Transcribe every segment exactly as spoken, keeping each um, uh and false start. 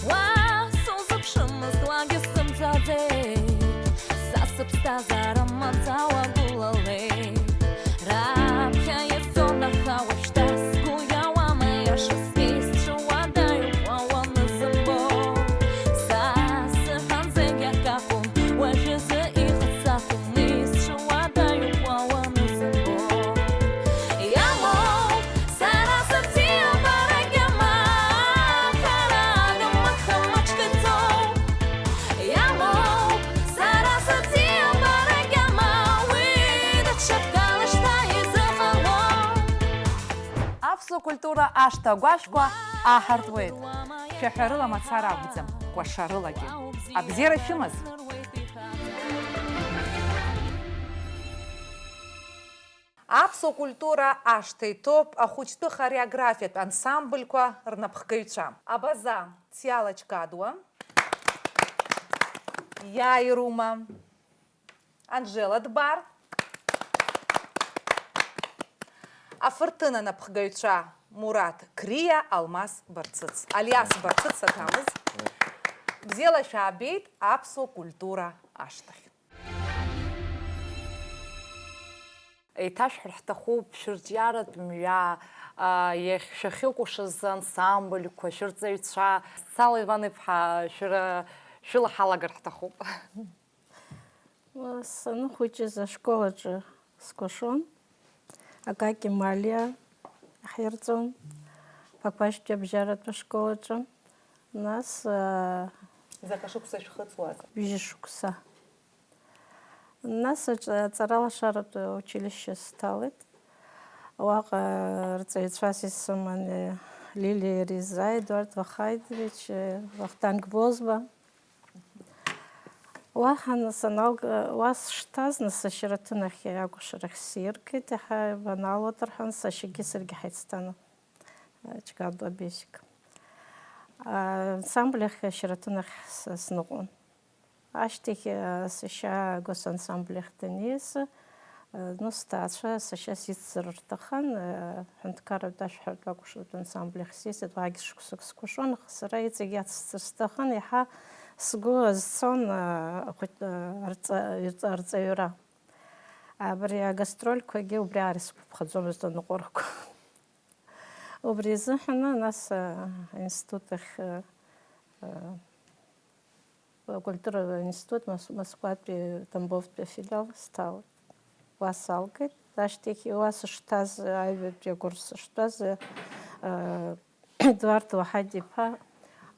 Уа сузыԥшымызт, уагьы сзымцаӡеит, са сыԥсҭазаара маӡала гәылалеит. Раԥхьа исцон, аха уажәшьҭа сгәы иауам, аиаша сҳәеит, сцәыуадаҩуп уа уанызымбо. Са сзыҳәан зегь акакәым, уажәазы ихаҭсакәым, уи сцәыуадаҩуп уа уанызымбо. Иамоуп сара сыбзиабарагьы ма ҳәарада, маҭәа маҷк иҵоуп. Иамоуп сара сыбзиабарагьы ма уи даҽакала шьҭа изыҟалом. Аԥсуа культура ашҭа агәашәқәа аҳартуеит. Шәаҳәарыла мацара акәӡам, кәашарылагьы. Абзиара шәымаз! Аԥсуа культура ашҭа иҭоуп ахәыҷтәы хореографиатә ансамбльқәа рнапхгаҩцәа. Абаза Циала Чкадуа, Иаи Рума, Анжела Дбар, афырҭына напхгаҩцәа Мураҭ Қриа, Алмас Барцыц, Алиас Барцыц аҭамыз. Бзиала шәаабеит аԥсуа культура ашҭахь. Еиҭашәҳәар ҳҭахуп шәырҿиаратә мҩа, а, иахь шәахьыкәашаз ансамбльқәа, шәырҵаҩцәа. Сала Иван-иԥҳа, шәара шәыла ҳалагар ҳҭахуп. Саныхәыҷыз ашкол аҿы скәашон, Акаки Малиа ҳирҵон, Ԥақәашьтәи абжьаратә ашкол аҿы. Нас, а, Заҟа шықәса шәхыҵуаз? Ҩажәа шықәса. Нас аҿ-, аҵаралашаратә училишьче сҭалеит. Уаҟа рҵаҩцәас исыман, э, Лилиа Ериза, Едуард Вахаидович, э, Вахтанг Бозба. Уаҳа саналга, уа сышҭаз, нас ашьараҭынахь акәашарахь сиргеит, иаҳа баналоит рҳәан, сашьагьы саргьы ҳаицҭан, э, Чкадуа Бесик. А, ансамбль ахь ашьараҭынахь с-, сныҟәон. Ашьҭахь, э, сашьа агосансамбль ахь даниас, э, ну, сҭаацәа сашьа сицзар рҭахын, э, ҳәынҭқарратә ашәаҳәаратә акәашаратә ансамбль ахь сиасит, уаагьы шықәсык скәашон, аха сара иҵегь иацсҵар сҭахын, иаҳа сгәы азцон, э, ахәыҷ-, э, арҵа-, ирҵа-, арҵаҩра. Абри агастрольқәагьы убри ара исгәаԥхаӡомызт аныҟәарақәа. Убри азыҳәан, нас, э, аинститут ахь, э, э, Акультуратә институт Мос-, Москватәи Тамбовтәи афилиал сҭалеит. Уа салгеит. Ашьҭахь уа сышҭаз, аҩбатәи акурс сыштәаз, э, Едуард Уаҳаид-иԥа,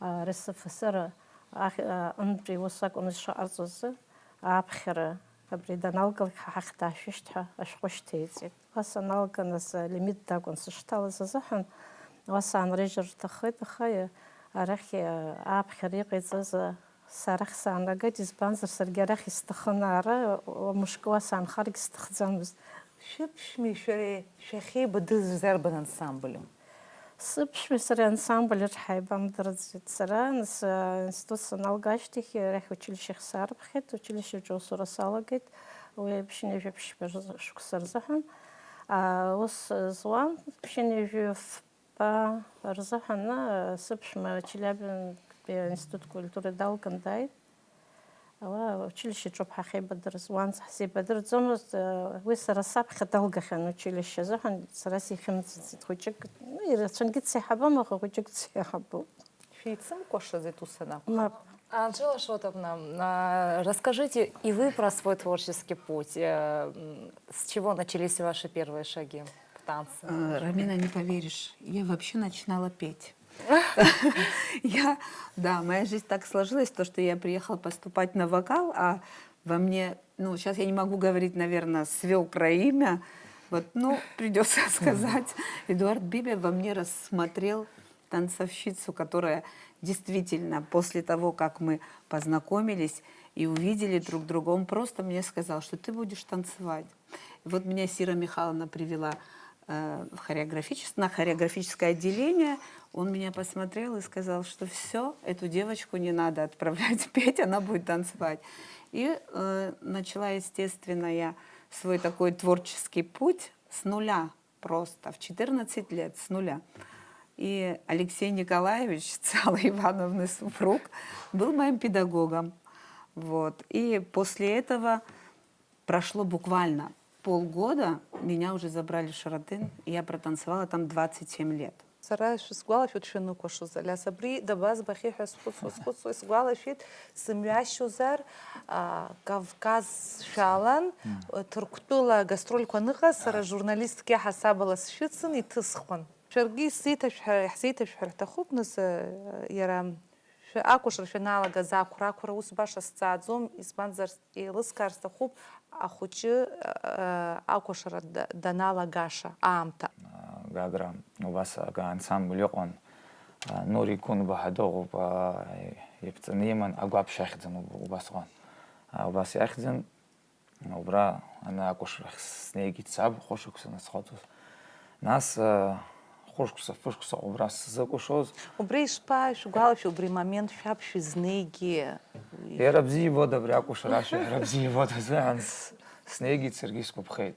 э, РСФСР ахь, э, аҟынтәи ус акәын ишыҟарҵоз, аԥхьара абри даналгалак ҳа ҳахь даашәышьҭ ҳәа ашәҟәы шьҭеиҵеит. Уа саналга, нас, лимитда акәын сышҭалаз азыҳәан, уа саанрыжьыр рҭаххеит, аха, э, арахь, э, ааԥхьара иҟаиҵаз, э, Сара арахь саанагеит, избанзар, саргьы арахь исҭахын, ара, мышкы уа саанхаргьы сҭахӡамызт. Шәыԥшәмеи шәареи шәахьеибадырыз арбан ансамбль? Сыԥшәмеи сареи ансамбль аҿы ҳаибамдырӡеит. Сара, нас, аинститут саналга ашьҭахь, арахь училищехь саарԥхьеит, училищеҿы аусура салагеит, уи ԥшьынҩажәи ԥшьба шықәса рзыҳәан. Аус зуан ԥшьынҩажәи фба рзыҳәан, сыԥшәма Челябинсктәи аинститут культуры далган дааит. Ала училищеҿоуп ҳахьеибадырыз, уанӡа ҳзеибадырӡомызт, уи сара саԥхьа далгахьан училище азыҳәан, сара сихьымӡацызт хәыҷык, ну, ирацәангьы дсеиҳабам, аха хәыҷык дсеиҳабуп. Шәеицымкәашаӡеит ус анакәха? Мап. Анжела Шотовна, а, расскажите и вы про свой творческий путь. Э, м, с чего начались ваши первые шаги в танце? Э, Рамина, не поверишь, я вообще начинала петь. Я, да, моя жизнь так сложилась, то, что я приехала поступать на вокал, а во мне, ну, сейчас я не могу говорить, наверное, свёкра имя, вот, ну, придётся сказать. Эдуард Бибер во мне рассмотрел танцовщицу, которая действительно после того, как мы познакомились и увидели друг друга, он просто мне сказал, что ты будешь танцевать. И вот меня Сира Михайловна привела, э, в хореографичес-, на хореографическое отделение. Он меня посмотрел и сказал, что всё, эту девочку не надо отправлять петь, она будет танцевать. И, э, начала, естественно, я свой такой творческий путь с нуля. Просто в четырнадцать лет с нуля. И Алексей Николаевич, Цала Ивановны супруг, был моим педагогом. Вот. И после этого прошло буквально полгода, меня уже забрали в Шаратын, и я протанцевала там двадцать семь лет. Сара шәысгәалашәоит шәаныкәашоз, Алиас, абри дабазбахьеи ҳәа схәыцуа, схәыцуа, исгәалашәеит, сымҩашьозар, а, Кавказ шәалан, Ҭырқәтәыла гастрольқәа аныҟаз, сара журналистк иаҳасабала сшәыцын, иҭысхуан. Шәаргьы исеиҭашәҳәа-, иаҳзеиҭашәҳәар ҳҭахуп, нас, а, иара шәа-, акәашара шәаналагаз ақәра, ақәра ус баша сҵааӡом, избанзар, еилыскаар сҭахуп, ахәыҷы, а, акәашара да-, даналагаша аамҭа. Гагра убас акы ансамбль ыҟан, а, Нури Гәынба ҳәа дыҟоуп, а, иԥҵаны иман, Агәаԥшь ахьӡын уб-, убасҟан. А, убас иахьӡын, убра ана акәашарахь снеигеит саб, хәышықәса насхәыцуаз. Нас, а, хәышықәса, фышықәса убра сзыкәашоз. Убри ишԥа-, шәгәалашәо, убри момент шәаб шәызнеигьы? Иара бзиа ибода абри акәашара ашәа, иара бзиа ибода азыҳәан с-, снеигеит, саргьы сгәаԥхеит.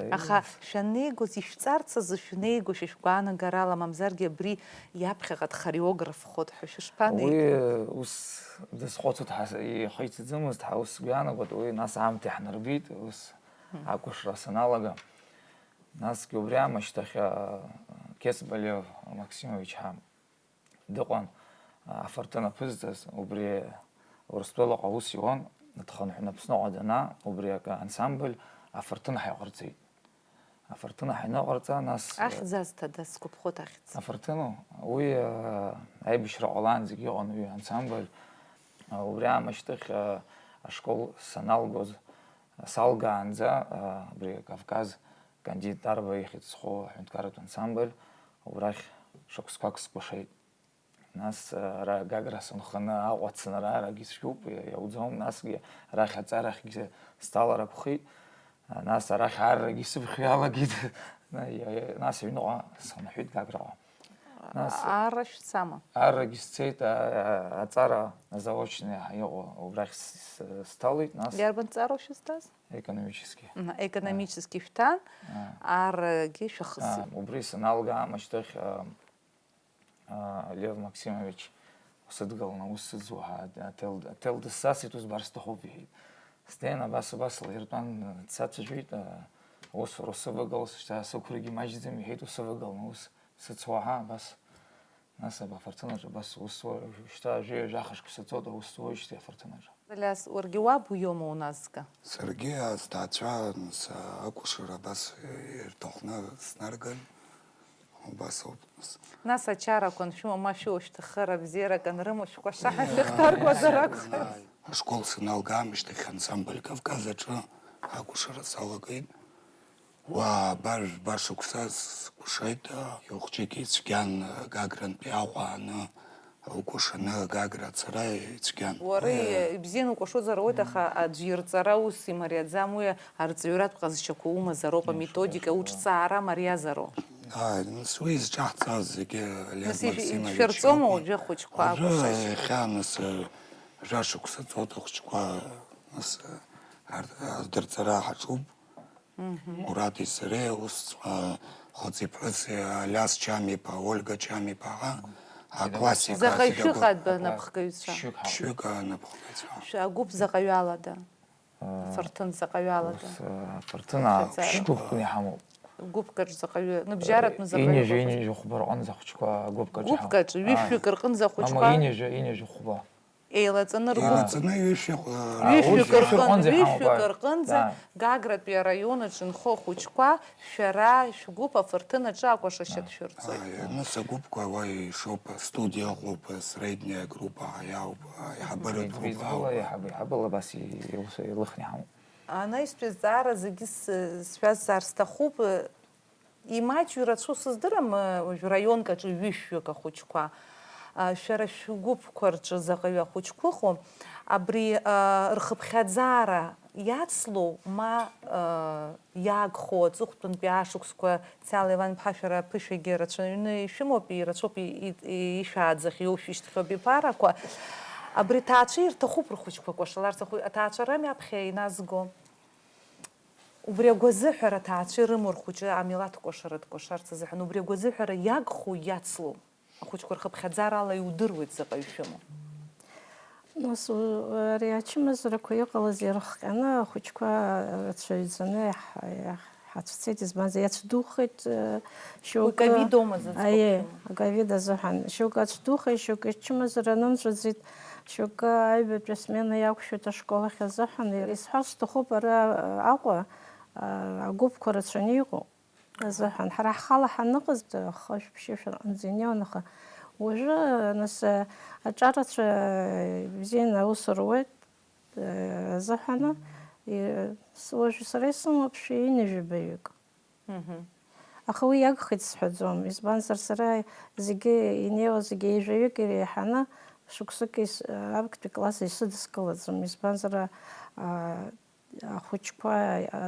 Аха шәанеигоз, ишәҵарц азы шәнеигошәа шәгәаанагарала, мамзаргьы абри иаԥхьаҟа дхореографхоит ҳәа шәышԥанеи? Уи ус дазхәыцуа дҳа-, ихы иҭаӡамызт, ҳа ус сгәы иаанагоит, уи нас аамҭа иаҳнарбеит, ус акәашара саналага. Насгьы убри аамышьҭахь, а, Кесба Лев Максимович ҳа дыҟан, афырҭын аԥызҵаз, убри Урыстәылаҟа аус иуан, дхынҳәны Аԥсныҟа данаа, убри акы ансамбль афырҭын ҳаиҟарҵеит. Афырҭын ҳаныҟарҵа, нас, Ахьӡ азҭада, сгәаԥхоит ахьӡ. Афырҭыну? Уи, а, аибашьра ҟалаанӡагьы иҟан уи ансамбль. А, убри аамышьҭахь, а, ашкол саналгоз, салгаанӡа, а, абри Кавказ Кандид Дарба ихьӡ зхоу аҳәынҭқарратә ансамбль, убрахь шықәсқәак скәашеит. Нас, а, ара Гагра сынханы Аҟәа сценараарагьы сшәуп, иа-, иауӡом, насгьы арахь аҵарахьгьы сҭалар акәхеит. А, нас арахь аррагьы сыԥхьо иалагеит. На-, иа-, иа-, нас аҩныҟа схынҳәит Гаграҟа. Нас Арра шәцама? Аррагьы сцеит, а, а, аҵара заочный иҟоу убрахь с-, с-, сҭалеит, нас Иарбан ҵароу шәызҭаз? Экономический. Мгм, экономический шәҭан, А. аррагьы шәахысит. А, убри саналга аамышьҭахь, а, а, Лев Максимович усыдгыланы аус сыӡуа ҳәа аҭел, аҭел дысзасит, ус бар сҭахуп, иҳәеит. Снеин абас, абас лаиртәан, дсацәажәеит, а, усура усывагыл, шьҭа сықәрагьы маҷӡам, иҳәеит, усывагыланы ус сыцуа ҳәа, абас. Нас абри афырҭынаҿы абас ус уа-, шьҭа жәаҩа-жәаха шықәса ҵуеит, аус зуеижьҭеи афырҭынаҿы. Алиас, уаргьы уаб уиоума уназга? Саргьы сҭаацәа, нас, акәашара абас ирҭахны снарган, убас ауп, нас. Нас ачарақәа аншәымоу, ма шәоушьҭахара бзиарак анрымоу, шәкәашаҳа Иа, шәыхҭаркуазар иа, акәхап. Ашкол саналга аамышьҭахь ансамбль Кавказ аҿы акәашара салагеит. Уа, баш-, башықәса скәашеит, а, ихәҷык ицәгьан, а, Гагрантәи Аҟәа ааны, укәашаны Гагра ацара ицәгьан. Уара, уи, ибзианы укәашозар ауеит, аха аӡә ирҵара ус имариаӡам, уи арҵаҩратә ҟазшьақәа умазароуп, аметодика, уҿҵаара мариазароуп. Ааи, нас уи зҿаҳҵаз зегьы Лев Максимович иоуп. Нас ишәырҵома уажәы ахәыҷқәа акәашашьа? Уажәы иахьа, нас, а, жәашықәса ҵуеит ахәыҷқәа, нас, а, ар-, ардырҵара ҳаҿуп. Мгм. Муради сареи усҵәҟьа хәыци-ԥҳәыси, Алиас Чамиԥа, Ольга Чамиԥаҟа, аклассика. Заҟаҩ шәыҟа адәы анапхгаҩцәа? Ԥшьҩык ҳауп. Ԥшьҩык анапхгаҩцәа. Шәа-, агәыԥ заҟаҩ алада? Афырҭын заҟаҩ алада? Ус, афырҭын Хыԥхьаӡара. Шәгәыԥкны иҳамоуп. Гәыԥкаҿ заҟаҩы, ныбжьаратәны заҟаҩы? Ҩынҩажәи, ҩынҩажәи хәба рҟынӡа ахәыҷқәа гәыԥкаҿ иҳамоуп. Гәыԥкаҿ, ҩышәҩык рҟынӡа ахәыҷқәа? Мамоу, ҩынҩажәи, ҩынҩажәи хәба. Еилаҵаны ргәы. Еилаҵаны ҩышәҩык, а, ҩышәҩык ус рҟынӡа, ҩышәҩык рҟынӡа, иҳамоуп, аи. Гагратәи араион аҿы инхо ахәыҷқәа, шәара шәгәыԥ афырҭын аҿы акәашашьа дшәырҵоит. Аи, нас агәыԥқәа уа ишоуп, астудиа ыҟоуп, средняя группа иауп, аиҳабыратә группа ауп. Еиҵбы-еиҵбыла, еиҳабы-еиҳабыла абас илых-, илыхны иҳамоуп. Анаҩстәи азҵаара зегьы с-, сшәазҵаар сҭахуп. Имаҷҩу рацәоу сыздырам, уажә раионк аҿы ҩышәҩык ахәыҷқәа. А, шәара шәгәыԥқәа рҿы заҟаҩы ахәыҷқәа ыҟоу? Абри, а, рхыԥхьаӡара иацлоу, ма, а, иаагхоу аҵыхәтәантәи ашықәсқәа, Цала Иван-иԥҳа, шәара аԥышәагьы рацәаҩны ишәымоуп, ирацәоуп и-, и-, ишәааӡахьоу, шәышьҭхьоуп иԥарақәа. Абри аҭаацәа ирҭахуп рхәыҷқәа кәашаларц, ахәы-, аҭаацәа рами аԥхьа иназго? Убри агәазыҳәара аҭаацәа ирымоу рхәыҷы амилаҭ кәашара дкәашарц азыҳәан, убри агәазыҳәара иагхо, иацло ахәыҷқәа рхыԥхьаӡарала иудыруеит заҟаҩ шәымоу. Нас, у-, ари ачымазарақәа иҟалаз ирыхҟьаны ахәыҷқәа рацәаҩӡаны иаҳ-, иаҳ-, ҳацәцеит, избанзар, иацәдухеит, э, шьоукы. Уи ковид оума зыӡбахә Аиеи, шәымоу? Аковид азыҳәан. Шьоукы ацәдухеит, шьоукы ачымазара нымҵәаӡеит, шьоукы аҩбатәи асмена иақәшәеит ашкол ахь азыҳәан. Исҳәар сҭахуп ара, э, Аҟәа, э, агәыԥқәа рацәаны иҟоу азыҳәан. Ҳара ҳхала ҳаныҟаз, хышә-ԥшьышә рҟынӡа инеиуан, аха уажәы, нас, аҿарацәа бзианы аус руеит, азыҳәан, и-, с-, уажәы сара исымоуп шәи ҩынҩажәи ҩбаҩык. Мгм. Аха уи иагхеит сҳәаӡом, избанзар, сара зегьы инеиуа, зегьы ҩажәаҩык иреиҳаны шықәсык ис-, актәи класс исыдыскылаӡом, избанзар, а, ахәыҷқәа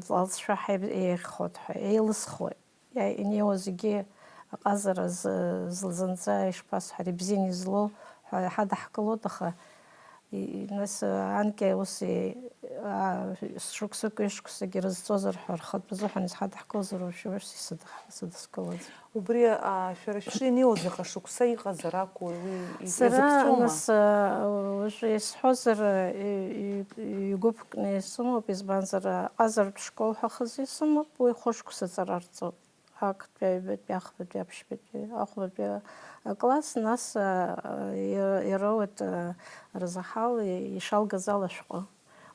алҵшәа ҳаиб-, еиӷьхоит ҳәа, еилысхуеит. Иа-, инеиуа зегьы аҟазара зы-, зынӡа ишԥасҳәари, бзианы излоу ҳәа иҳадаҳкылоит, аха и-, и-, нас, а, анкьа ус и-, а, шықәсык, ҩышықәсагьы рызҵозар ҳәа рхатә азыҳәан изҳадаҳкылозар, уажәы ус исыдых-, сыдыскылаӡом. Убри, а, шәара шәҿы инеиуа заҟа шықәса иҟазар акәу, уи и-, Сара, иазыԥҵәома? Нас, а, уажәы исҳәозар, а, и-, и-, игәыԥкны исымоуп, избанзар, а, аҟазаратә школ ҳәа хазы исымоуп, уи хәышықәса ҵара рҵоит. Актәи, аҩбатәи, ахԥатәи, аԥшьбатәи, ахәбатәи акласс, нас, а, а, и-, ироуеит, а, рзаҳал, и-, ишалгаз ала шәҟәы.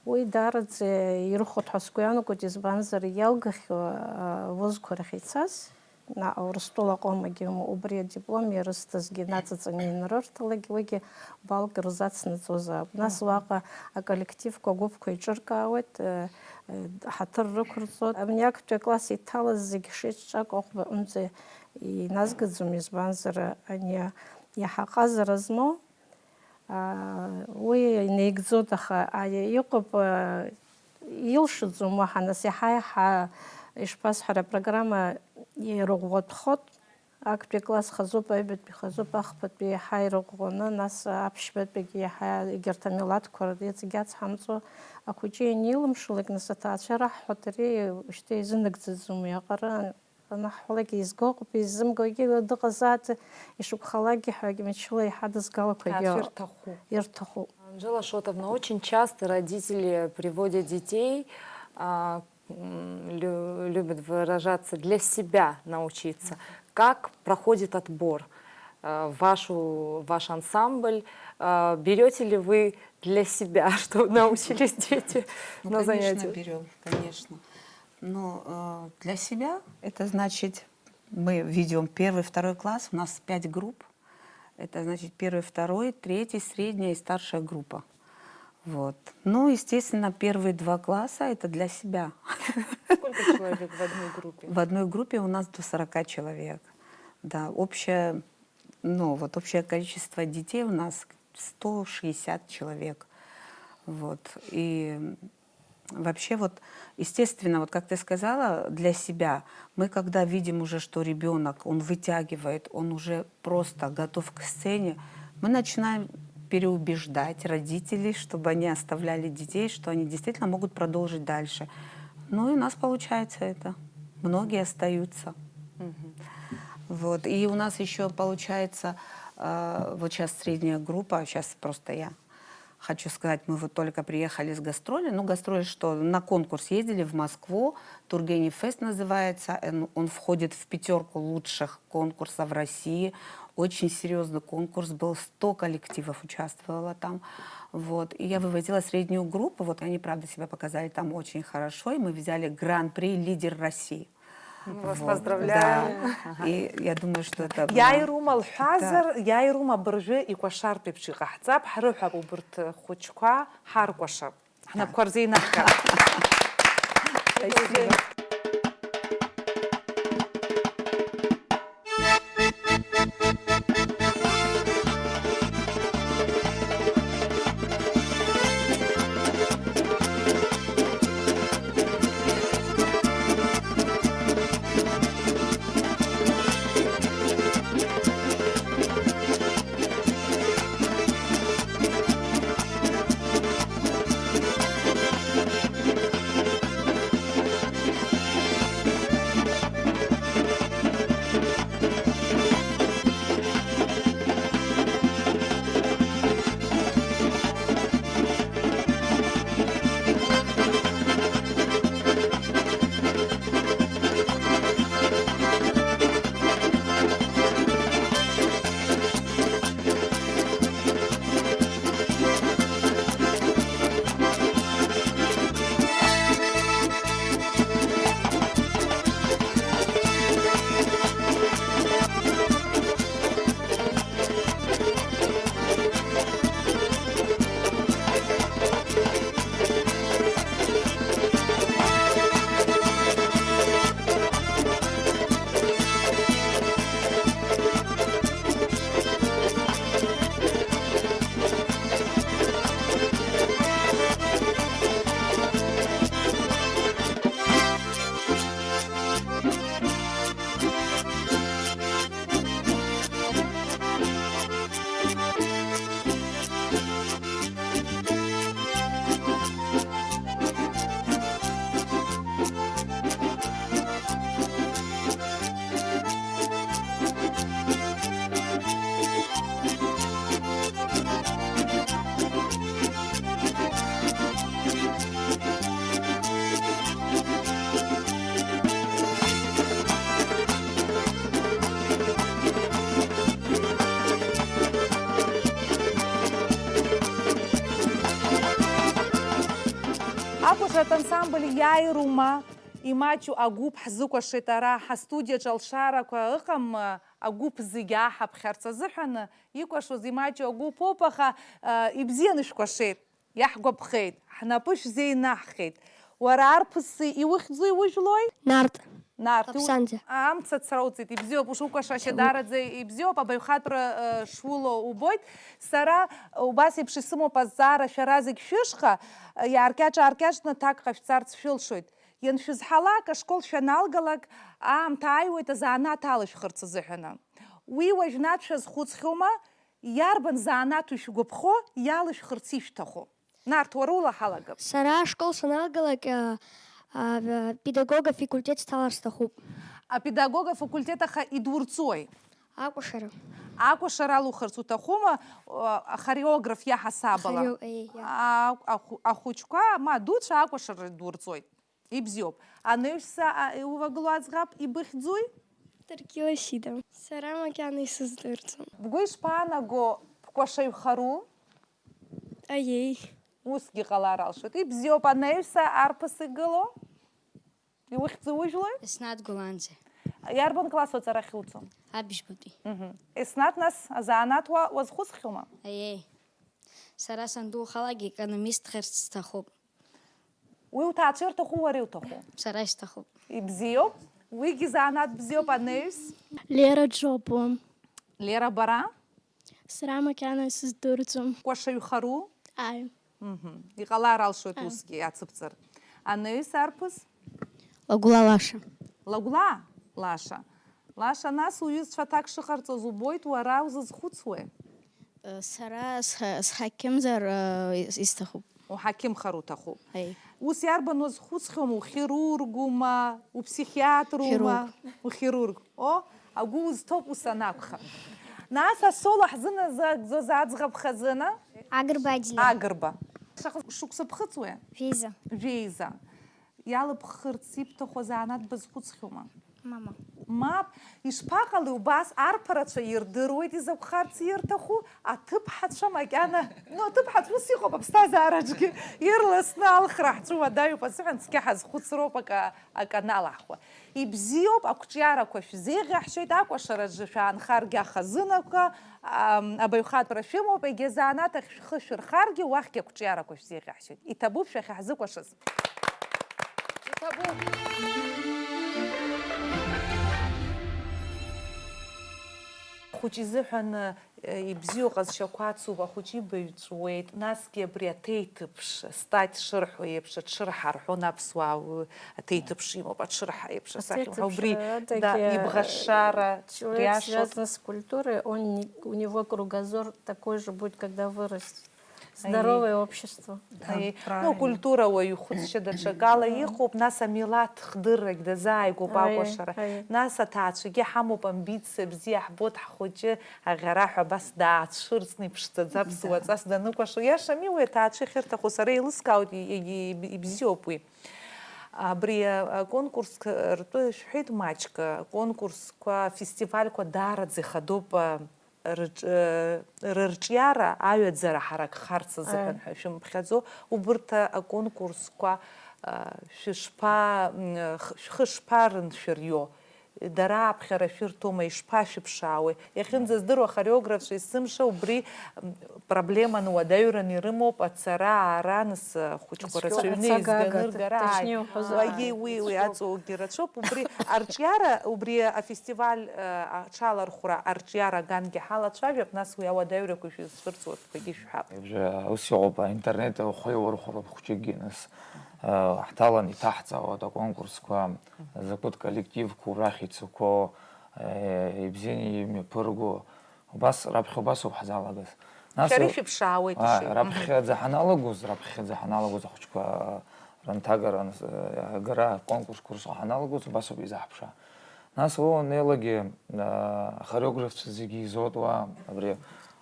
Уи даараӡа ирыхәоит ҳәа сгәы иаанагоит, избанзар, иалгахьоу, а, вузқәа рахь ицаз, наҟ Урыстәыла аҟомагьы убри адиплом ирысҭазгьы наҵаҵаны ианрырҭалак, уигьы балк рзацнаҵозаап. Нас Мгм. уаҟа аколлективқәа, агәыԥқәа еиҿыркаауеит, э, э, ҳаҭыр рықәырҵоит. Абни актәи акласс иҭалаз зегь шеиҿҿак аҟәбаҟынӡа иназгаӡом, избанзар, ани иаҳа аҟазара змоу, Аа, уи инаигӡоит, аха, а, иҟоуп, а, илшаӡом уаҳа, нас иаҳа-иаҳа, ишԥасҳәара, апрограмма ирыӷәӷәатәхоит, актәи класс хазуп, аҩбатәи хазуп, ахԥатәи иаҳа ирыӷәӷәаны, нас аԥшьбатәигьы иаҳа, егьырҭ амилаҭқәа рыҵегь ацҳамҵо, ахәыҷы ианилымшалак, нас аҭаацәа раҳҳәоит, ари шьҭа изынагӡаӡом уиаҟара. Анаҳҳәалак, изго ҟоуп, иззымгогьы дыҟазааит, ишықәхалакгьы ҳәагьы мчыла иҳадызгалақәагьы Ҭаацәа ирҭахуп. Ирҭахуп. Анжела Шотовна, очень часто родители приводят детей, а, м, лю-, любят выражаться, для себя научиться. Как проходит отбор, а, в вашу, ваш ансамбль? А, берёте ли вы для себя, чтобы научились дети Ну, на конечно, занятиях? Берём, конечно. Ну, э, для себя это значит, мы ведём первый, второй класс, у нас пять групп. Это значит первый, второй, третий, средняя и старшая группа. Вот. Ну, естественно, первые два класса это для себя. Сколько человек в одной группе? В одной группе у нас до сорока человек. Да, общее, ну, вот общее количество детей у нас сто шестьдесят человек. Вот. И вообще, вот, естественно, вот как ты сказала, для себя, мы когда видим уже, что ребёнок, он вытягивает, он уже просто готов к сцене, мы начинаем переубеждать родителей, чтобы они оставляли детей, что они действительно могут продолжить дальше. Ну и у нас получается это. Многие остаются. Мгм. Вот. И у нас ещё получается, э, вот щас средняя группа, щас просто я хочу сказать, мы вот только приехали с гастроли. Ну, гастроли что, на конкурс ездили в Москву, Тургенев Фест называется. Он, он входит в пятёрку лучших конкурсов России. Очень серьёзный конкурс был, сто коллективов участвовало там. Вот. И я вывозила среднюю группу, вот они, правда, себя показали там очень хорошо, и мы взяли гран-при «Лидер России». Мы вас Вот, поздравляем. Да. И я думаю, что это была Иааирума лҳәазар, Да. иааирума абыржәы икәашартә еиԥш иҟаҳҵап, ҳрыҳәап убырҭ хәыҷқәа ҳаркәашап. Ҳнапқәа рзы инаҳгап. Спасибо. Акәашаратә ансамбль иааирума, имаҷу агәыԥ ҳзыкәашеит ара, ҳастудиаҿы алшарақәа ыҟам, агәыԥ зегьы аҳаԥхьарц азыҳәан икәашоз имаҷу агәыԥ ауп, аха, а, ибзианы шәкәашеит, иаҳгәаԥхеит, ҳнапы шәзеинаҳхьеит. Уара арԥыс иухьӡуи, ужәлои? Нарт. Нарт, иу-, Аԥсанӡа. Амца ацрауҵеит, ибзиоуп, ушукәашашьа Шу- даараӡа ибзиоуп, абаҩхатәра, э, шулоу убоит. Сара убас еиԥш исымоуп азҵаара шәара зегь шәышҟа, э, иааркьаҿ-ааркьаҿны ҭак ҟашәҵарц шәылшоит. Ианшәызҳалак, ашкол шәаналгалак, аамҭа ааиуеит азанааҭ алышәхырц азыҳәаны. Уи уажәнатә шәазхәыцхьоума, иарбан занааҭу шәгәаԥхо, иалышәхырц ишәҭаху? Нарҭ, уара улаҳалагап. Сара ашкол саналгалак, а, а, педагог афакультет сҭалар сҭахуп. Апедагог афакультет аха идурҵуеи? Акәашара. Акәашара алухырц уҭахума, а, ахореограф иаҳасабала? Ахорео-, еи, иа. А, ахә-, ахәыҷқәа, ма, дуцәа акәашара идурҵоит. Ибзиоуп. Анаҩс, а, иувагылоу аӡӷаб ибыхьӡуи? Даргьы лашьыда. Сара макьана исыздырӡом. Бгәы ишԥаанаго, бкәашаҩхару? Аиеи. Усгьы ҟалар алшоит. Ибзиоуп, анаҩс арԥыс игылоу? Иухьӡу ужәлои? Еснаҭ Гәланӡе. Иарбан класс уаҵарахь уцо? Абжьбатәи. Мгм. Еснаҭ, нас азанааҭ уа уазхәыцхьоума? Аиеи. Сара санду ухалагьы економист хырц сҭахуп. Уи уҭаацәа ирҭаху, уара иуҭаху? Сара исҭахуп. Ибзиоуп. Уигьы занааҭ бзиоуп, анаҩс? Лера Џьопуа. Лера, бара? Сара макьана исыздырӡом. Кәашаҩхару? Ааи. Мгм. Иҟалар алшоит Ааи. Усгьы иацыбҵар. Анаҩс арԥыс? Лагәла Лаша. Лагәла Лаша. Лаша, нас уҩызцәа аҭак шыҟарҵоз убоит, уара узызхәыцуеи? Сара сҳа-, сҳақьымзар, э, ис-, исҭахуп. Уҳақьымхар уҭахуп. Аи. Ус иарбан уазхәыцхьоума, ухирургума, уԥсихиатрума? Хирург. Ухирург. О, агәы узҭоуп ус анакәха. Нас асоло ҳзыназыгӡоз аӡӷаб хазына? Агрба Адиа. Агрба. Шаҟа шықәса ԥхыӡуеи? Жәеиза. Жәеиза. Иалыбхырц ибҭаху азанааҭ базхәыцхьоума? Мама. Мап, ишԥаҟалеи убас, арԥарацәа ирдыруеит изакәхарц ирҭаху, аҭыԥҳацәа макьана, ну, аҭыԥҳацәа ус иҟоуп аԥсҭазаараҿгьы, ирласны алхра ҳцәуадаҩуп азыҳәан цқьа ҳазхәыцроуп акы, акы аналаҳхуа. Ибзиоуп, ақәҿиарақәа шәзеиӷьаҳшьоит, акәашараҿы шәаанхаргьы ахазынақәа, ам, абаҩхатәра шәымоуп, егьа занааҭ ахь шәхы шәырхаргьы уахьгьы ақәҿиарақәа шәзеиӷьаҳшьоит. Иҭабуп шәахьаҳзыкәашаз. Иҭабуп. Хәыҷ изыҳәан, э, ибзиоу ҟазшьақәа ацуп, ахәыҷы ибаҩ ҵуеит, насгьы абри аҭеиҭыԥш, стать шырҳәо еиԥш, аҽырҳа рҳәон аԥсуаа, уи аҭеиҭыԥш имоуп, аҽырҳа еиԥш асахьа. Убри, да, ибӷашара, человек, риашоуп. Связанный с культурой, он не, у него кругозор такой же будет, когда вырастет. Здоровое общество. Аиеи. Да, ну, правильно. Культура уаҩы ихәыцшьа даҽакала иҟоуп, нас амилаҭ хдыррагь дазааигәоуп. Аиеи, акәашара. Аиеи. Нас аҭаацәагьы ҳамоуп, амбициа бзиа ҳбоит, ҳхәыҷы аӷьараҳәа абас даацәырҵны иԥшӡаӡа аԥсуаҵас даныкәашо. Иашами, уи аҭаацәа ахьырҭаху, сара еилыскаауеит, и-, и-, и-, ибзиоуп уи. Абри, а, аконкурс ртәы шәҳәеит маҷк, аконкурсқәа, афестивальқәа даараӡа ихадоуп, а, рыҿ-, рырҿиара, аҩаӡара ҳаракхарц азыҳәан ҳәа шәымԥхьаӡо, убырҭ аконкурсқәа, а, шәышԥа-, м, х-, шәхы шԥарыншәырио? Дара аԥхьара шәырҭома, ишԥашәыԥшаауеи? Иахьынӡаздыруа ахореографцәа есымша убри, м, проблеманы уадаҩраны ирымоуп, ацара, аара, нас, ахәыҷқәа рацәаҩны изганыргара, ааи, уи, уи аҵоугьы рацәоуп, убри арҿиара, убри афестиваль, э, аҽалархәра арҿиара агангьы ҳалацәажәап, нас уи ауадаҩрақәа шәызцәырҵуа атәқәагьы шәҳәап. Ус иҟоуп, аинтернет ахәеиурхәроуп хәҷыкгьы, нас, э, ҳҭалан иҭаҳҵаауеит аконкурсқәа, закәытә коллективқәоу рахь ицақәоу, э, ибзианы имҩаԥырго, убас, раԥхьа убасоуп ҳзалагаз. Нас шәара ишәыԥшаауеит, ишыҩ-, раԥхьаӡа ҳаналагоз, раԥхьаӡа ҳаналагоз ахәыҷқәа рынҭагара, нас, э, агара, аконкурсқәа рзы ҳаналагоз, убасоуп изаҳԥша. Нас уа уаннеилакгьы, а, ахореографцәа зегьы изоуп уа, абри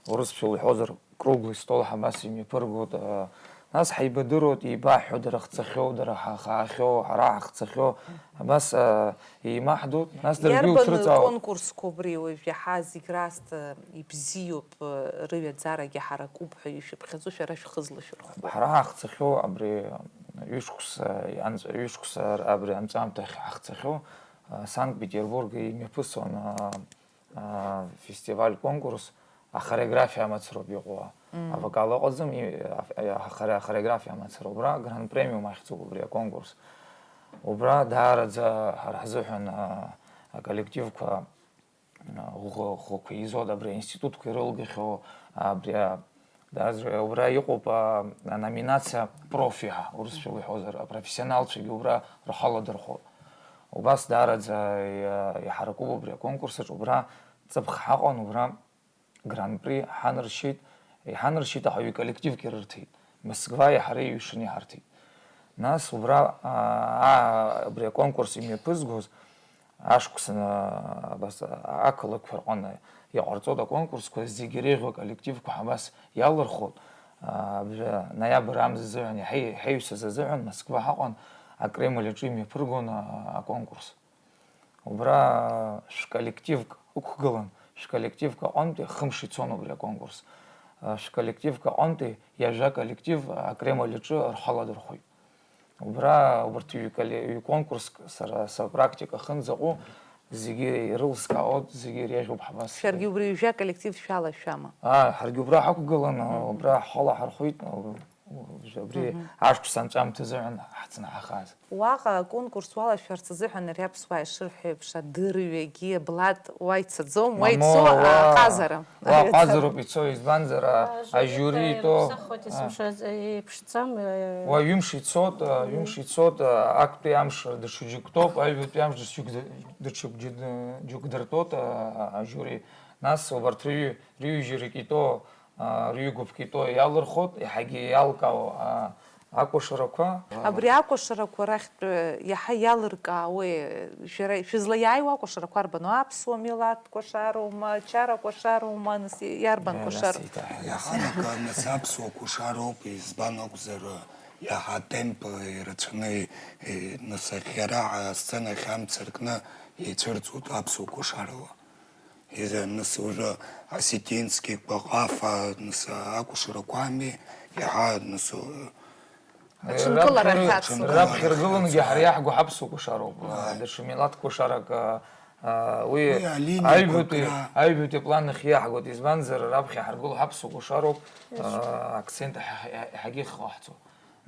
урысшәа уҳәозар, круглый стол ҳәа абас имҩаԥыргоит, а, нас ҳаибадыруеит, еибаҳҳәо, дара хцахьоу, дара ҳа-, хаахьоу, ҳара ҳахцахьоу, абас, а, еимаҳдоуп, нас даргьы иарбан уцрыҵаауеит. Конкурсқәа убри уажә иаҳа зегь раасҭа ибзиоуп, рыҩаӡарагьы ҳаракуп ҳәа ишәыԥхьаӡо шәара шәхы злашәырхәо? Ҳара ҳахцахьоу абри Ҩышықәса анҵ-, ҩышықәса абри анҵәамҭахь ҳахьцахьоу, а, Санкт-Петербург имҩаԥысуан, а, а, фестиваль-конкурс ахореографиа амацароуп иҟоу. Мм. Авокал ыҟаӡам, и-, а, а, ахоре-, ахореографиа амацара. Убра Гран-премиум ахьӡуп убри аконкурс. Убра даараӡа ҳара ҳзыҳәан, а, аколлективқәа ӷәӷәа-, ӷәӷәақәа еизоит абри аинститутқәа ирылгахьоу, абри, а, даже убра иҟоуп, а, аноминациа профи ҳәа, урысшәала иҳәозар, апрофессионалцәагьы убра рхы аладырхәоит. Убас даараӡа иа-, иҳаракуп убри аконкурс аҿы, убра ҵыԥх ҳаҟан, убра гран-при ҳанаршьеит, иҳанаршьеит аҳәаҩы коллективк ирырҭеит, Москвеи ҳареи ҩышаны иҳарҭеит. Нас убра, а, а, абри аконкурс имҩаԥызгоз, ашықәсан, а, абас, а, ақалақьқәа рҟны иҟарҵоит аконкурсқәа, зегьы иреиӷьу аколлективқәа ҳабас иалырхуеит. А, абри ноиабр амза азыҳәан, иҳаи-, иҳаҩсыз азыҳәан Москва ҳаҟан, Акремль аҿы имҩаԥыргон, а, аконкурс. Убра шәколлективк ықәгылан, шәколлективк аҟынтәи хымш ицон убри аконкурс. А, шәколлективк аҟынтәи ҩажәа коллектив Акремль аҿы рхы аладырхәит. Убра убарҭ ҩ-, колле-, ҩ-конкурск сара сапрактика ахьынӡаҟоу зегьы ирылскаауеит, зегьы иреиӷьуп ҳабас. Шәаргьы убри ҩажәа коллектив шәалашәама? Аа, ҳаргьы убра ҳақәгылан, Мгм. убра ҳхы алаҳархәит, у-, у-, абри Мгм. ашықәс анҵәамҭа азыҳәан ҳцаны ҳахаз. Уаҟа аконкурс уалашәарц азыҳәан ари аԥсуаа ишырҳәо еиԥш адырҩегьы, блат, уа ицаӡом, уа Мамоу, ицо, уа, аҟазара. Уа аҟазароуп ицо, избанзар, а, ажьури итәу, ԥсахуеит, а. Есымша еиԥшӡам, э. Уа ҩымш ицот, а, Мгм. ҩымш ицот, а, актәи амш даҽа џьыкәтоуп, аҩбатәи амш даҽа џьык-, даҽа џьы-, џьык дыртәот, а, а, ажьури. Нас убарҭ рҩы-, рҩыжьрак итәоу, а, рҩы-гәыԥк итәоу иалырхуеит, иаҳагьы иалкаау, а, акәашарақәа. Абри акәашарақәа рахьтә, э, иаҳа иалыркаауеи, шәара, шәызлаиааиуа акәашарақәа арбану? Аԥсуа милаҭ кәашароума, ачара кәашароума, нас иарбан Э, кәашара? Нас еиҭаҳәа, нас. Иаҳарак, нас аԥсуа кәашароуп, избан акәзар, иаҳа атемп ирацәаны, э, нас ахьара асценахь амца ркны еицәырҵуеит аԥсуа кәашарала. Иза, нас, уже осетинский, Кәаҟафа, нас, акәашарақәами, иаҳа, нас, Аҽынкылара Раԥхьа-, ҳацу. Раԥхьа иргылангьы ҳара иаҳго ҳаԥсуа кәашароуп. Ааи. Даҽа милаҭ кәашарак, а, а, уи Уи алиниақәа аҩбатәи, кра. Аҩбатәи аплан ахь иаҳгоит, избанзар, раԥхьа иҳаргыло ҳаԥсуа кәашароуп, а, акцент ҳа-, ҳа-, ҳагьы ихҟаҳҵо.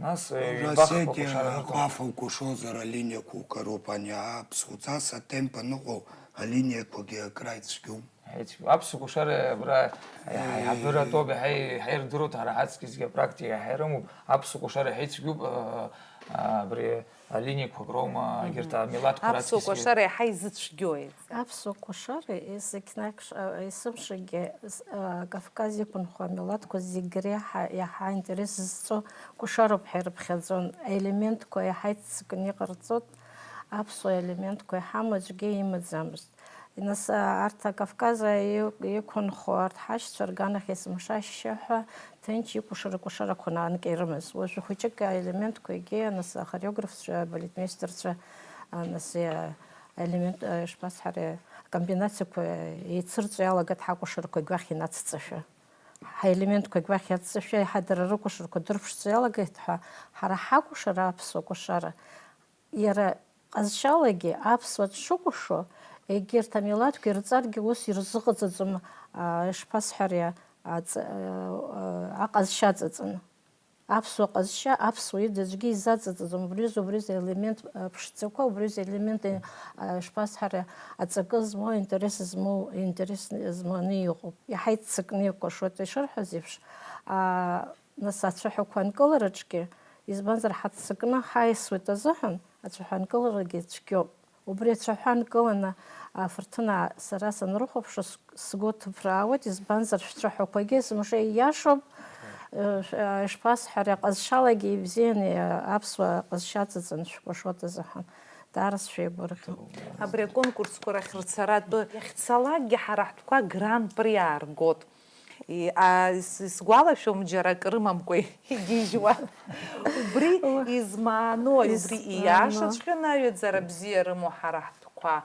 Нас, э, Уже ҩба-хԥа осетиа кәашара рыҟоуп. Кәафа укәашозар алиниақәа укароуп, ани аԥсуаҵас атемп аныҟоу алиниақәагьы акраицәгьоуп. Ҳаицәгьоуп. Аԥсуа кәашара абра, э, Э. ҳабыратәоуп, иаҳа, иаҳа ирдыруеит, ҳара ҳаҵкьысгьы апрактика иаҳа ирымоуп. Аԥсуа кәашара иаҳа ицәгьоуп, э, э, абри алиниақәак роума, Мгм. егьырҭ амилаҭқәа Аԥсуа раҵкьысгьы. Кәашара иаҳа изыцәгьои? Аԥсуа кәашара, есықьнагь ш-, а, есымшагьы, с-, а, Кавказ иқәынхо амилаҭқәа зегь реиҳа иаҳа аинтерес зҵо кәашароуп ҳәа ирыԥхьаӡон. Аелементқәа иаҳа иццакны иҟарҵот, аԥсуа елементқәа иҳамоу аӡәгьы имаӡамызт. Нас, а, арҭ Кавказ и-, иқәынхо арҭ ҳашьцәа рганахь есымша ашьшьыҳәа ҭынч икәашара-кәашарақәа наанк ирымаз. Уажәы хәыҷык аелементқәа егьи, нас, ахореографцәа, абалетмеистерцәа, а, нас, а, аелемент, а, ишԥасҳәари, акомбинациақәа еицырҵо иалагеит ҳакәашарақәа гәахь инацҵашәа. Ҳаелементқәа гәахь иацҵашәа, еиҳа дара рыкәашарақәа дырԥшӡо иалагеит ҳәа, ҳара ҳакәашара, аԥсуа кәашара, иара ҟазшьалагьы аԥсуа дшыкәашо, егьырҭ амилаҭқәа ирҵаргьы ус ирзыҟаҵаӡом, а, ишԥасҳәари, аҵ-, а, аҟазшьа аҵаҵаны. Аԥсуа ҟазшьа аԥсуа ида аӡәгьы изаҵаҵаӡом, убри азы, убри азы елемент, а, ԥшӡақәа, убри азы елемент, а, ишԥасҳәари, аҵакы змоу, аинтерес змоу, аинтерес зманы иҟоуп. Иаҳа иццакны икәашоит, ишырҳәаз еиԥш, а, нас ацәаҳәақәа анкылараҿгьы, избанзар, ҳаццакны ҳаиасуеит азыҳәан, ацәаҳәа анкыларагьы цәгьоуп. Убри ацәаҳәа анкыланы, афырҭына сара санрыхәаԥшуа, с-, сгәы ҭыԥраауеит, избанзар, шәцәаҳәақәагьы сымшеи ииашоуп, э, ш-, э, ишԥасҳәари, аҟазшьалагьы ибзианы, э, аԥсуа ҟазшьа аҵаҵаны шәкәашоит азыҳәан, даара сшәеигәырӷьоит. Абри аконкурсқәа рахь рцара атәы иахьцалакгьы ҳара ҳтәқәа гран-при ааргот. И-, а, ис-, исгәалашәом џьара акы рымамкәа игьежьуа. Убри Уа. Измаанои, убри Измааноу. Ииашаҵәҟьаны аҩаӡара бзиа рымоу ҳара ҳтәқәа,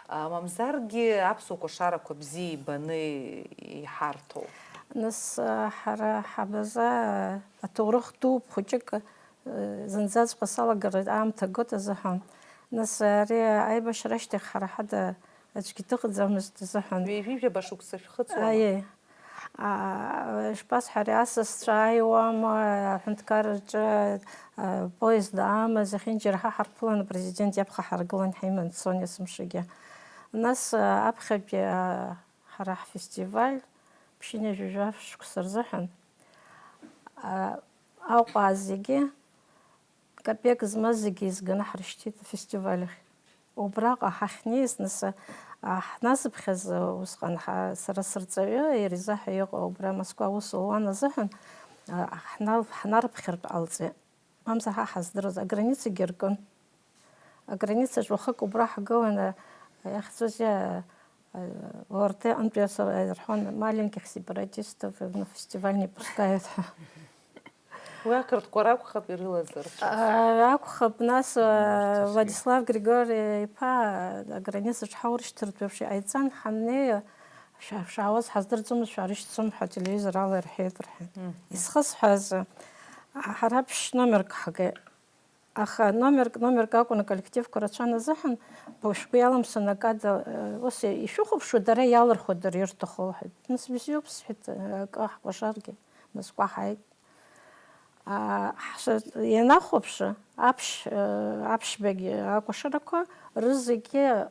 а, мамзаргьы аԥсуа кәашарақәа бзиа ибаны иҳарҭоу? Нас, а, ҳара ҳабаза, а, аҭоурых дууп хәыҷык, зынӡаҵәҟьа салагара аамҭа гоит азыҳәан. Нас ари аибашьра ашьҭахь ҳара ҳада аӡәгьы дыҟаӡамызт азыҳәан. Ҩажәижәаба шықәса шәхыҵуама? Аиеи. Ишԥасҳәари, асасцәа ааиуама, аҳәынҭқарраҿы поезд аама, зехьынџьара ҳа ҳарԥыланы апрезидент иаԥхьа ҳаргылан, ҳаиманы дцон есымшагьы. Нас аԥхьатәи ҳара ҳфестиваль ԥшьынҩажәи жәаф шықәса рзыҳәан Аҟәа зегьы, капек змаз зегьы еизганы ҳрышьҭит афестиваль ахь. Убраҟа ҳахьнеиз, нас, ҳназыԥхьаз, усҟан сара сырҵаҩы Ериза ҳәа иҟоу, убра Москва аус луан азыҳәан, ҳнарԥхьартә ҟалҵеит. Мамзар ҳа ҳаздыруаз аграницагьы ркын. Аграницаҿ уахык убра ҳгыланы, иахьӡузеи, ОРТ-антәи ас ирҳәон, маленьких сепаратистов на фестиваль не пускают ҳәа. Уи ақырҭқәа ракәхап ирылазар. Акәхап, нас, Владислав Григори-иԥа аграницаҿ ҳаурышьҭыртә еиԥш иҟаиҵан, ҳаннеи, шәа-, шәаауаз ҳаздырӡомызт, шәаарышьҭӡом ҳәа ателевизор ала ирҳәеит, рҳәеит. Исхысҳәааз, ҳара ԥшь номерк ҳагеит. Аха номерк, номерк акәын, аколлективқәа рацәан азыҳәан, шәгәы иалымсын акада, ус ишәыхәаԥшуа дара иалырхуа дара ирҭаху, лҳәеит. Нас бзиоуп, сҳәеит, акы ҳкәашаргьы, мызкәа ҳааит. Ианахәаԥшы, аԥшь, аԥшьбагьы акәашарақәа рызегьы